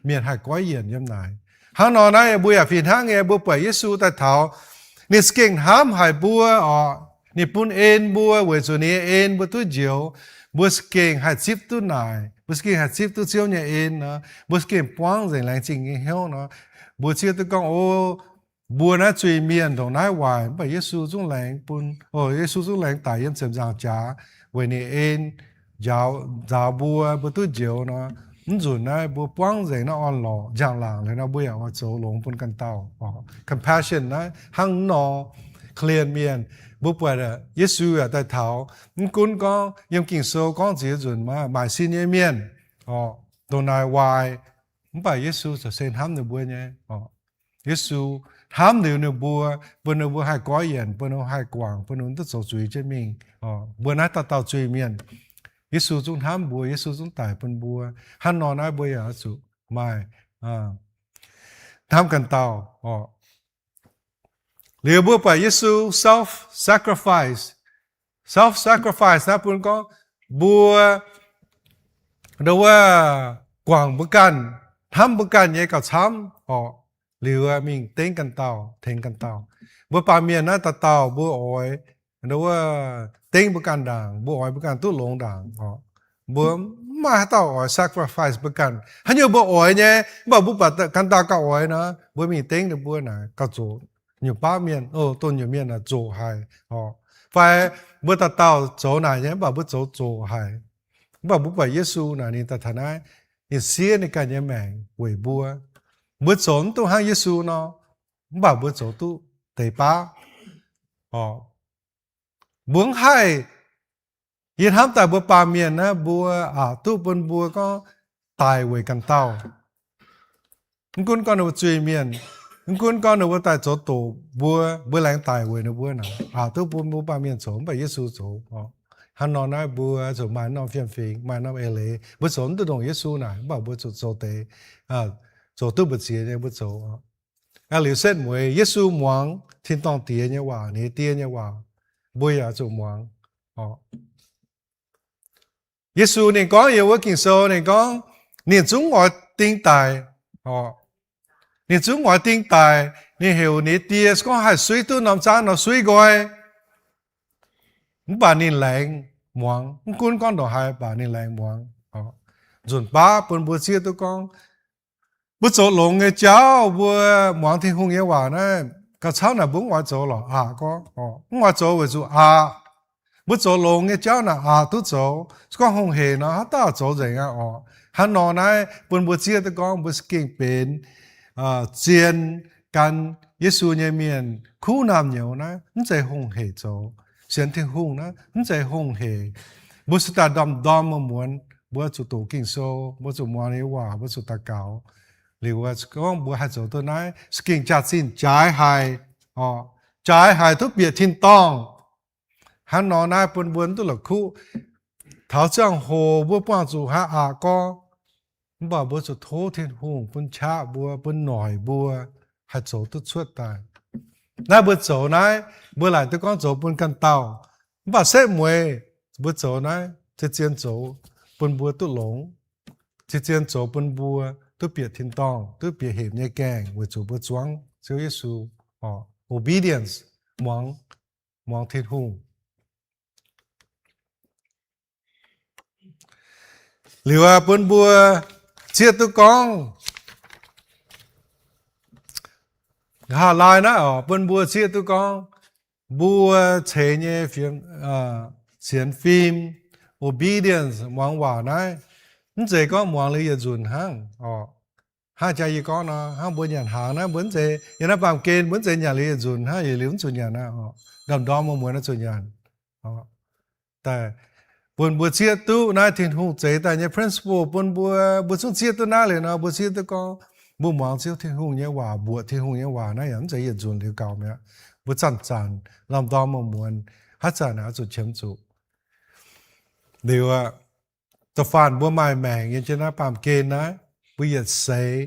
mienh haih goiv yienc yiem naaic. Hnangv nor naaiv mbuo yaac fih hnangv nyei, mbuo buatc Yesu daaih taux, ninh za'gengh hnamv haic mbuo orqc. Ninh bun en mbuo weic zuqc ninh nyei en mbuo duqv njoux. Mbuo za'gengh haih zipv duqv naaic, mbuo za'gengh haih zipv duqv Ziouv nyei en nor, mbuo za'gengh buangv nzengc laengz zingh nyei hnyouv nor, mbuo zieqv duqv gorngv, O, mbuo naaiv zuiz-mienh ndongc naaiv waaic, mv baac Yesu zungv laengz bun, o, Yesu zungv laengx daic yiem ziepc nzaangc jaax weic ninh en njaaux, nzaaux mbuo, mbuo duqv njoux nor. Mv nzunc naaiv mbuo buangv nzengc naaiv orn-lorqc njang-laangc liuz nor, mbuo yaac oix zoux longx bun ganh dauh. Compassion naaiv hnangv nor, korv-lienh mienh. Mbuo buatc Yesu yaac daaih taux, mv gunv gorngv yiem Ging-Sou gorngv ziex nzunc maaiz sin nyei mienh, ndongc naaic waaic, Mv baac Yesu corc se hnamv ninh mbuo nyei. Yesu hnamv liuz ninh mbuo, bun ninh mbuo haih goiv yienc, bun ninh mbuo haih guangc, bun ninh mbuo duqv zoux zuiz jienv mingh. Mbuo naaiv dauh dauh zuiz-mienh, Yesu zungv hnamv mbuo, Yesu zungv daic bun mbuo. Hnangv nor naaiv mbuo yaac zuqc maaih hnamv ganh dauh. Liuz mbuo buatc Yesu self-sacrifice. Self-sacrifice naaiv bun gorngv mbuo, nduov, guangc mbuo ganh, hnamv mbuo ganh nyei gauh camv orqc, liuz mingh dengv ganh dauh, tengx ganh dauh. Mbuo baamh mienh naaiv dauh dauh mbuo oix, nduov, dengv mbuo ganh ndaangc, mbuo oix mbuo ganh duqv longx ndaangc orqc. Mbuo mv maaih haaix dauh oix sacrifice mbuo ganh. Haaix nyungc mbuo oix nyei, mv baac mbuo buatc ganh dauh gauh oix nor, mbuo mingh dengv ninh mbuo naaic gauh zoqc. Nyungc baav mienh, o, dongh nyungc mienh naaic zoqc haic orqc. Fai mbuo dauh dauh zoux naaic nyei, mv baac mbuo zoux zoqc haic. Mv baac mbuo buatc Yesu naaic ninh daaih taux naaiv, ninh siev ninh ganh nyei maengc weic mbuo. Mbuo zoux mv duqv hnangv Yesu nor, mv baac mbuo zoux duqv deix baav orqc. Mbuo mv haih, yie hnamv daaih mbuo baamh mienh naaiv, mbuo aqc duqv bun mbuo gorngv daic weic ganh dauh. Mv gunv gorngv ninh mbuo zuiz-mienh, mv gunv gorngv ninh mbuo daaih zoux doqc mbuo, mbuo laengz daic weic ninh mbuo naaic, aqc duqv bun mbuo baamh mienh zoux, mv baac Yesu zoux orqc. Hnangv nor naaiv mbuo zuqc maaih norm fiem-fingx, maaih norm eix leiz. Mbuo zoux mv duqv ndongc Yesu naaic, mv baac mbuo zuqc zoux deix, zoux duqv mbu'ziex nyei mbuo zoux orqc. Aa, liuz setv mueiz Yesu muangx tin-dorngh Diex nyei waac, ninh Die nyei waac, mbuo yaac zuqc muangx orqc. Yesu ninh gorngv yiem wuov Ging-Sou ninh gorngv, ninh zungv oix ding daic orqc. Ninh zungv oix ding daic, ninh heuc ninh Die se gorngv haih suiv duqv norm zaangv nor suiv nqoi. Mv baac ninh laengz muangx, mv gunv gorngv ndongc haaix, mv baac ninh laengz muangx. Nzunc baav bun mbuo zieqv duqv gorngv, mbuo zoux longx nyei jauv, mbuo muangx Tin-Hungh nyei waac naaiv, gauh camv naaic mbuo mv oix zoux lorqc, aqc gorngv, mv oix zoux weic zuqc aqc. Mbuo zoux longx nyei jauv naaic aqc duqv zoux, se gorngv hungh hec nor, haaix dauh zoux nzengc aqv orqc. Hnangv nor naaiv bun mbuo zieqv duqv gorngv mbuo se gengh benx zien gan Yesu nyei mienh kuv naamh nyouz naaiv, mv zeiz hungh hec zoux. Sienx Tin-Hungh naaiv mv zeiz hungh hec. Mbuo se daaih ndorm-ndorm muonz-muonz mbuo zuqc doqc Ging-Sou, mbuo zuqc muangx ninh nyei waac, mbuo zuqc daux gaux. Liuz gorngv mbuo haih zoux duqv naaiv, se gengh jaax-zinh jaaix haic, jaaix haic duqv bieqc tin-dorngh. Hnangv nor naaiv bun mbuo duqv la'kuqv, taux ziangh hoc mbuo buangh zuqc haaix aqc gorngv, mv baac mbuo zuqc tov Tin-Hungh bun qaqv mbuo, bun noic mbuo, haih zoux duqv cuotv daaih. Naaiv mbuo zoux naaiv, mbuo laaic duqv gorngv zoux bun ganh dauh. Mv baac setv mueiz mbuo zoux naaiv, zien-zien zoux bun mbuo duqv longx, zien-zien zoux bun mbuo duqv bieqc tin-dorngh, duqv bieqc hepc nyei gaengh weic zuqc mbuo zuangv Ziouv Yesu. Obedience, muangx, muangx Tin-Hungh. Liuz bun mbuo zieqv duqv gorngv, nqa'haav laai naaiv oc, bun mbuo zieqv duqv gorngv, mbuo ceix nyei sienx fim, obedience, muangx waac naaiv, mv zeiz gorngv muangx liuz yietc nzunc hnangv oc. Hnangv jaax yie gorngv nor, hnangv mbuo nyanc hnaangx naaiv, mbuo mv zeiz, yiem naaiv baamh gen mbuo mv zeiz nyanc liuz yietc nzunc hnangv, yietc liuz mv zuqc nyanc aqv. Ndorm-ndorm muonz-muonz zuqc nyanc. Bun mbuo zieqv duqv naaiv Tin-Hungh zeix daaih nyei principle bun mbuo, mbuo zungv zieqv duqv naaiv liuz nor, mbuo zieqv duqv gorngv, mbuo muangx Ziouv Tin-Hungh nyei waac, mbuoqc Tin-Hungh nyei waac naaiv yaac mv zeiz yietc nzunc liuz gaux mi'aqv. Mbuo zanc-zanc, ndorm-ndorm muonz-muonz, haaix zanc naaic oix zuqc qiemx zuqc. Liuz, da'faanh mbuo maaih maengc yiem jienv naaiv baamh gen naaiv, mbuo yietc seix,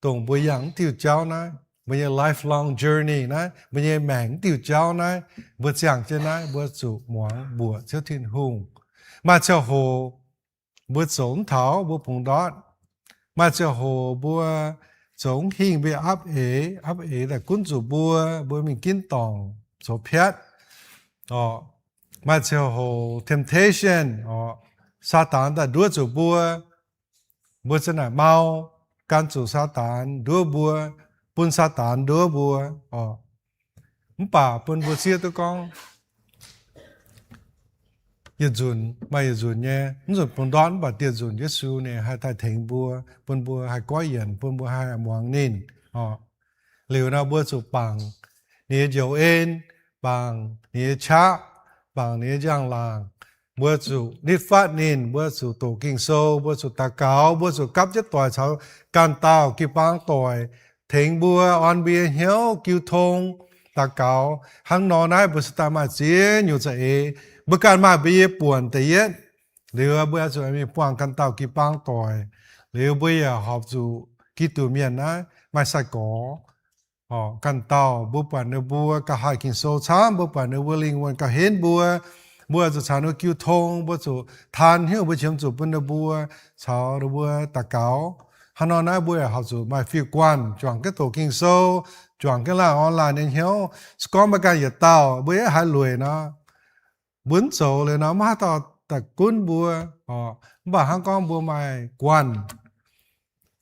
dongh mbuo yangh mv diuh jauv naaiv, mbuo nyei lifelong journey naaiv, mbuo nyei maengc mv diuh jauv naaiv, mbuo ziangh jienv naaiv, mbuo zuqc muangx mbuoqc Ziouv Tin-Hungh. Maaih ziangh hoc mbuo zoux mv taux mbuo bungx ndortv. Maaih ziangh hoc mbuo zoux mv hingh mbuo aapv eix, aapv eix daaih gunv zuqc mbuo, mbuo mingh ginv dorngc, zoux piatv. Maaih ziangh hoc temptation, Saadaan daaih nduov zuqc mbuo, mbuo za'naaic mau, gan zuqc Saadaan nduov mbuo, bun Saadaan nduov mbuo. Mv baac bun mbuo zieqv duqv gorngv, yietc nzunc maaih yietc nzunc nyei, mv nzunc bungx ndortv mv baac dieh nzunc Yesu ninh haih daaih tengx mbuo, bun mbuo haih goiv yienc, bun mbuo haih muangx ninh. Liuz nor mbuo zuqc bangc ninh nyei njoux en, bangc ninh nyei qaqv, bangc ninh nyei njang-laangc, mbuo zuqc nitv fatv ninh, mbuo zuqc doqc Ging-Sou, mbuo zuqc daux gaux, mbuo zuqc gapv jienv doic caux ganh dauh jiu-baang doic tengx mbuo, orn mbuo nyei hnyouv jiu tong daux gaux. Hnangv nor naaiv mbuo se daaih maaih ziex nyungc za'eix. Mbuo ganh maaih mbuo nyei buonc da'yietv. Liuz mbuo oix zuqc mingh buangh ganh dauh jiu-baang doic. Liuz mbuo yaac horpc zuqc Giduc mienh naaiv maaih sai-gorx ganh dauh, mbuo buatc ninh mbuo gauh haih Ging-Sou camv, mbuo buatc ninh mbuo lingh wuonh gauh henv mbuo, mbuo zuqc caux ninh mbuo jiu tong, mbuo zuqc taan hnyouv mbuo qiemx zuqc bun ninh mbuo caux ninh mbuo daux gaux. Hnangv nor naaiv mbuo yaac horpc zuqc maaih fiuv-guanh juangc jienv doqc Ging-Sou, juangc jienv laanh online nyei hnyouv. Se gorngv mbuo ganh yietc dauh mbuo yaac haiz lueic nor, mbuo mv zoux liuz nor maiv haaix dauh daaih gunv mbuo. Mv baac hnangv gorngv mbuo maaih guanh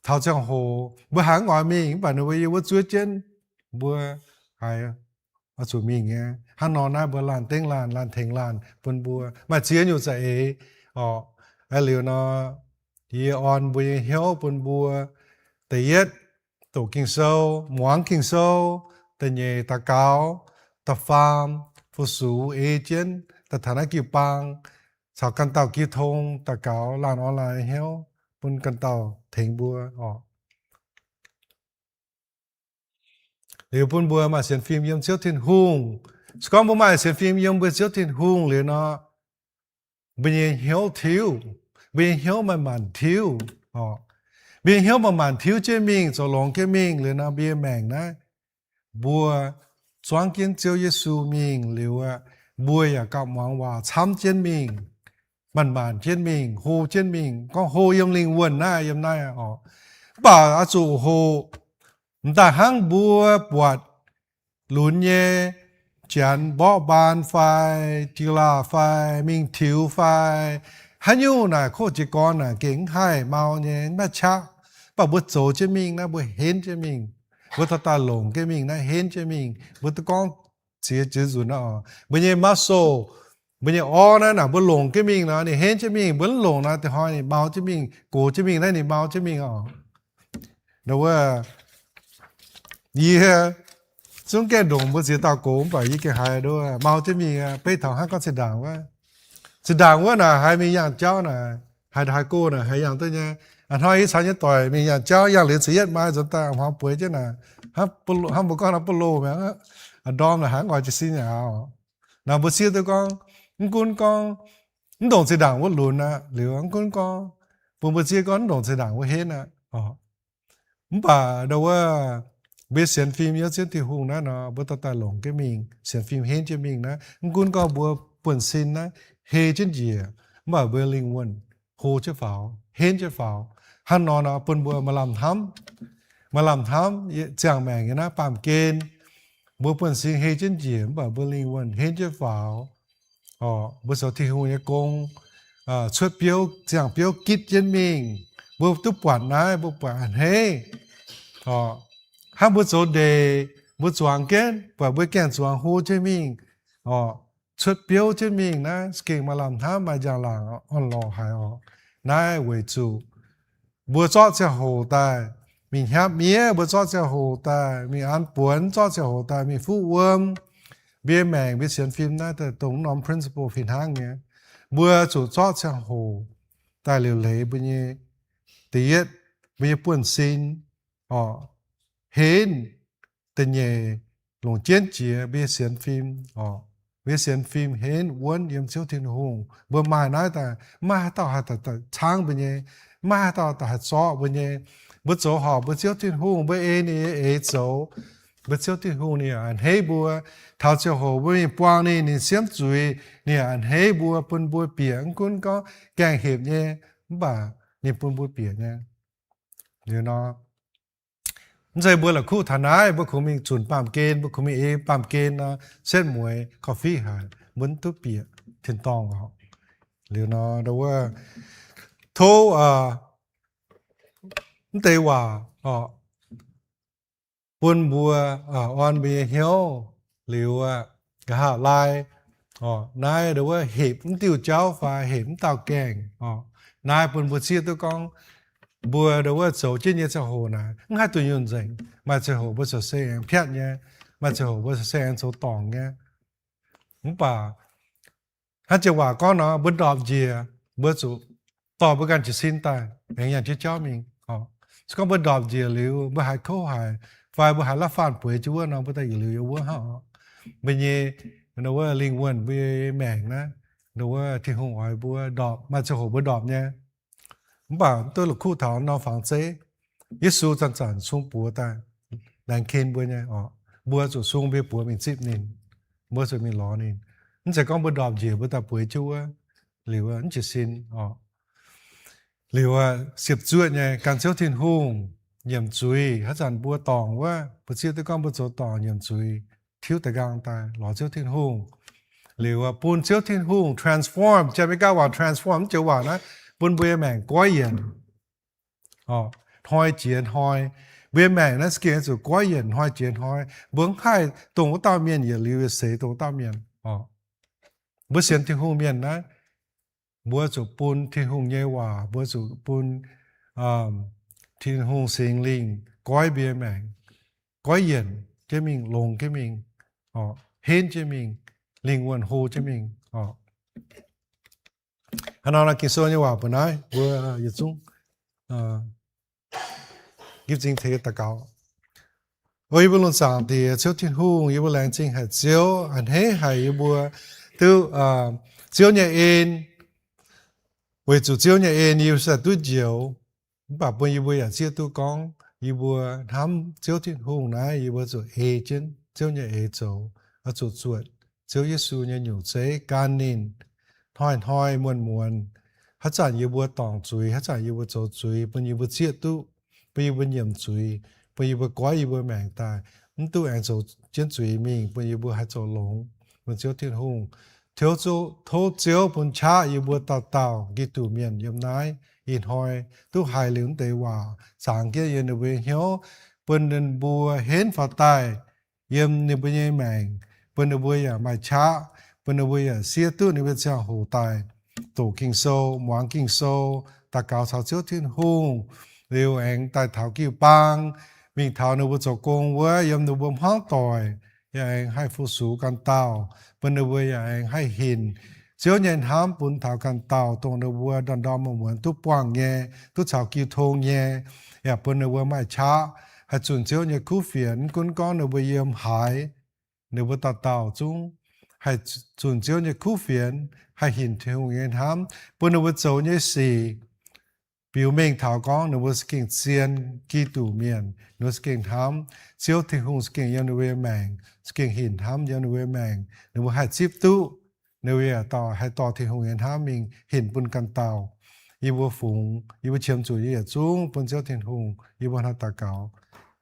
taux ziangh hoc mbuo haiz mv oix mingh, mv baac ninh mbuo yiem wuov zuov jienv, mbuo haiz oix zuqc mingh nyei. Hnangv nor naaiv mbuo laanh dengv laanh, laanh tengx laanh bun mbuo maaih ziex nyungc za'eix oc. Aa, liuz nor, yie orn mbuo nyei hnyouv bun mbuo, da'yietv, doqc Ging-Sou, muangx Ging-Sou, da'nyeic daux gaux, da'faam fu-sux ei jienv daaih taux naaiv jiu-baang, caux ganh dauh jiu tong daux gaux, laanh online hnyouv bun ganh dauh tengx mbuo oc. Liuz bun mbuo maaih sienx fim yiem Ziouv Tin-Hungh. Se gorngv mbuo maaih sienx fim yiem mbuo Ziouv Tin-Hungh liuz nor, mbuo nyei hnyouv tiuv, mbuo nyei hnyouv manc-manc tiuv oc. Mbuo nyei hnyouv manc-manc tiuv jienv mingh, zoux longx jienv mingh liuz nor, mbuo nyei maengc naaiv, mbuo zuangv jienv Ziouv Yesu mingh liuz aqv, mbuo yaac gauh muangx waac camv jienv mingh, manc-manc jienv mingh, hlo jienv mingh. Gorngv hlo yiem lingh wuonh naaiv, yiem naaiv oc. Mv baac oix zuqc hoqc, m'daaih hnangv mbuo buatc lunx nyei, janx mborqv mbaan fai jiu-laah fai mingh tiux fai haaix nyungc naaic, koqv jiez gorn naaic gengh mv haih mau nyei, mv maaih qaqv. Mv baac mbuo zoux jienv mingh naaiv, mbuo henv jienv mingh, mbuo dorh daaih longc jienv mingh naaiv, henv jienv mingh, mbuo duqv gorngv ziex, ziex nzunc naaiv oc. Mbuo nyei muscle, mbuo nyei orv naaiv naaic, mbuo longc jienv mingh nor ninh henv jienv mingh, mbuo mv longc nor da'hoi ninh mau jienv mingh, gox jienv mingh naaiv ninh mau jienv mingh oc. Wuov, yie zungv gaengh ndongc mbuo ziex dauh gox, mv baac yie gengh haiz nduov mau jienv mingh aqv. Beiv taux hnangv gorngv zinh ndaangc wuov, zinh ndaangc wuov naaic haiz mingh yangh jauv naaic, haiz, haiz go naaic haiz yangh duqv nyei. A'hnoi yie caux nyei doic mingh yangh jauv, yangh liuz ziepc yietv mai nzuonx daaih hmuangx bueix jienv naaic, hnangv mbuo gorngv nor buov loh mi'aqv, ndorm naaic haiz mv oix jiez sin aqv. Naaic mbuo sieqv duqv gorngv, mv gunv gorngv mv ndongc zinh ndaangc wuov lunx aqv, liuz mv gunv gorngv bun mbuo sieqv gorngv mv ndongc zinh ndaangc wuov henv aqv. Mv baac ndau wuov, mbuo sienx fim yiem Ziouv Tin-Hungh naaiv nor, mbuo dorh daaih longc jienv mingh, sienx fim henv jienv mingh naaiv, mv gunv gorngv mbuo buonv-sin naaiv hei jienv njiec, mv baac mbuo lingh wuonh hlo jienv faaux, henv jienv faaux. Hnangv nor nor bun mbuo maaih lamh hnamv, maaih lamh hnamv ziangh maengc nyei naaiv baamh gen, mbuo buonv-sin hei jienv njiec, mv baac mbuo lingh wuonh henv jienv faaux. Mbuo zoux Tin-Hungh nyei gong, cuotv biouv, ziangh biouv gitv jienv mingh. Mbuo duqv buatc naaiv, mbuo buatc a'hneiv. Hnangv mbuo zoux ndeic, mbuo zuangx jienv, buatc mbuo gaengh zuangx hlo jienv mingh, cuotv biouv jienv mingh naaiv, za'gengh maaih lamh hnamv, maaih njang-laangc orn-lorqc haic oc. Naaiv weic zuqc mbuo zorqv ziangh hoc daaih mingh hnyapv miev, mbuo zorqv ziangh hoc daaih mingh an buonx, zorqv ziangh hoc daaih mingh fuqv wuom. Mbuo nyei maengc, mbuo sienx fim naaiv daaih dongh norm principle fih hnangv nyei. Mbuo zuqc zorqv ziangh hoc daaih liuc leiz mbuo nyei, da'yietv, mbuo nyei buonv-sin, oc, henv, da'nyeic, longc jienv jiex mbuo nyei sienx fim, oc, mbuo nyei sienx fim henv wuonv yiem Ziouv Tin-Hungh. Mbuo maaih naaiv daaih, maiv maaih haaix dauh haih daaih caangv mbuo nyei, maiv maaih haaix dauh daaih haih zorqv mbuo nyei. Mbuo zoux horpc mbuo Ziouv Tin-Hungh, mbuo ei ninh nyei eix zoux, mbuo Ziouv Tin-Hungh ninh yaac a'hneiv mbuo. Taux ziangh hoc mbuo mingh buangh ninh, ninh siemv zuiz, ninh yaac a'hneiv mbuo, bun mbuo bieqc. Mv gunv gorngv gaengh hepc nyei, mv baac ninh bun mbuo bieqc nyei. Liuz nor, mv zeiz mbuo la'kuqv taux naaiv, mbuo kungx mingh zunc baamh gen, mbuo kungx mingh ei baamh gen nor, setv mueiz korv-fiqv haic, mbuo mv duqv bieqc tin-dorngh oc. Liuz nor, ndau wuov, tov mv deix waac bun mbuo orn mbuo nyei hnyouv. Liuz aqv, nqa'haav laai, naaiv ndau wuov hepc mv diuh jauv fai hepc mv dauh gaengh, naaiv bun mbuo zieqv duqv gorngv mbuo ndau wuov zoux jienv nyei ziangh hoc naaic, mv haih dunh yunh nzengc. Maaih ziangh hoc mbuo zoux se aengx piatv nyei, maaih ziangh hoc mbuo zoux se aengx zoux dorngc nyei. Mv baac Hnangv jiex waac gorngv nor, mbuo ndorpc njiec, mbuo zuqc dorh mbuo ganh jiez sin daaih aengx yangh jienv jauv mingh. Se gorngv mbuo ndorpc njiec liuz, mbuo haiz kouv haic, fai mbuo haiz la'faanh bueix jienv wuov nor, mbuo daaih yietc liuz yiem wuov hnangv oc. Mbuo nyei, wuov lingh wuonh, mbuo nyei maengc naaiv, wuov Tin-Hungh oix mbuo ndorpc, maaih ziangh hoc mbuo ndorpc nyei. Mv baac mv duqv la'kuqv taux norm fangx zeiv. Yesu zanc-zanc sung buoz daaih laengz kin mbuo nyei oc. Mbuo zuqc sung mbuo nyei buoz mingh zipv ninh. Mbuo zuqc mingh lorz ninh. Mv zeiz gorngv mbuo ndorpc njiec mbuo daaih bueix jienv wuov, liuz mv jiez sin oc. Liuz siepv-zuoqv nyei gan Ziouv Tin-Hungh nyiemc zuiz. Haaix zanc mbuo dorngc wuov, mbuo zieqv duqv gorngv mbuo zoux dorngc nyiemc zuiz, tiuv da'nqaang daaih lorz Ziouv Tin-Hungh. Liuz bun Ziouv Tin-Hungh transform. Janx-Meigaa waac transform, mv joux waac naaiv, bun mbuo nyei maengc goiv yienc, hnoi jiex hnoi. Mbuo nyei maengc naaiv za'gengh zuqc goiv yienc hnoi jiex hnoi. Mbuo mv haih dongh wuov dauh mienh yietc liuz seix dongh wuov dauh mienh. Mbuo sienx Tin-Hungh mienh naaiv, mbuo zuqc bun Tin-Hungh nyei waac, mbuo zuqc bun Tin-Hungh Singx Lingh goiv mbuo nyei maengc, goiv yienc jienv mingh, longx jienv mingh, henv jienv mingh, lingh wuonh hlo jienv mingh. Hnangv nor, Ging-Sou nyei waac mbuox naaiv mbuo yietc zungv gipv m'zing tengx daux gaux. O yie mbuo lungh zaangc Diex, Ziouv Tin-Hungh, yie mbuo laengz zingh haic Ziouv, a'hneiv haic yie mbuo duqv Ziouv nyei en. Weic zuqc Ziouv nyei en yie mbuo se duqv njoux. Mv baac bun yie mbuo yaac zieqv duqv gorngv yie mbuo hnamv Ziouv Tin-Hungh naaiv, yie mbuo zuqc ei jienv Ziouv nyei eix zoux, oix zuqc zuotc Ziouv Yesu nyei nyungc zeiv gan ninh hnoi-hnoi muonz-muonz. Haaix zanc yie mbuo dorngc zuiz, haaix zanc yie mbuo zoux zuiz, bun yie mbuo zieqv duqv, bun yie mbuo nyiemc zuiz, bun yie mbuo goiv yie mbuo maengc daaih, mv duqv aengx zoux jienv zuiz mingh, bun yie mbuo haih zoux longx bun Ziouv Tin-Hungh. Tov, tov Ziouv bun qaqv yie mbuo dauh dauh Giduc mienh yiem naaiv ih hnoi duqv haiz liuz naaiv deix waac, zangx jienv yiem ninh mbuo nyei hnyouv, bun ninh mbuo henv faaux daaih yiem ninh mbuo nyei maengc, bun ninh mbuo yaac maaih qaqv, bun ninh mbuo yaac siev duqv ninh mbuo ziangh hoc daaih doqc Ging-Sou, muangx Ging-Sou, daux gaux caux Ziouv Tin-Hungh, liuz aengx daaih taux jiu-baang, mingh taux ninh mbuo zoux gong wuov, yiem ninh mbuo hmuangv doic, yaac aengx haih fu-sux ganh dauh, bun ninh mbuo yaac aengx haih hinc Ziouv nyei hnamv bun taux ganh dauh, dongh ninh mbuo ndorm-ndorm muonz-muonz duqv buangh nyei, duqv caux jiu tong nyei, yaac bun ninh mbuo maaih qaqv haih zunh Ziouv nyei kuv fienx, mv gunv gorngv ninh mbuo yiem haaix, ninh mbuo dauh dauh zungv haih zunh Ziouv nyei kuv fienx, haih hinc Tin-Hungh nyei hnamv, bun ninh mbuo zoux nyei sic biux mengh taux gorngv ninh mbuo za'gengh zien Giduc mienh, ninh mbuo za'gengh hnamv Ziouv Tin-Hungh, za'gengh yiem ninh mbuo nyei maengc, za'gengh hinc hnamv yiem ninh mbuo nyei maengc, ninh mbuo haih zipv duqv, ninh mbuo yaac dorh, haih dorh Tin-Hungh nyei hnamv mingh hinc bun ganh dauh. Yie mbuo fungx, yie mbuo qiemx zuqc nyei yietc zungv bun Ziouv Tin-Hungh, yie mbuo hnangv daux gaux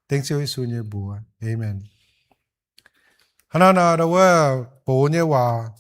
dengv Ziouv Yesu nyei mbuox. Aamen. Hnangv naaiv nor, wuov box nyei waac,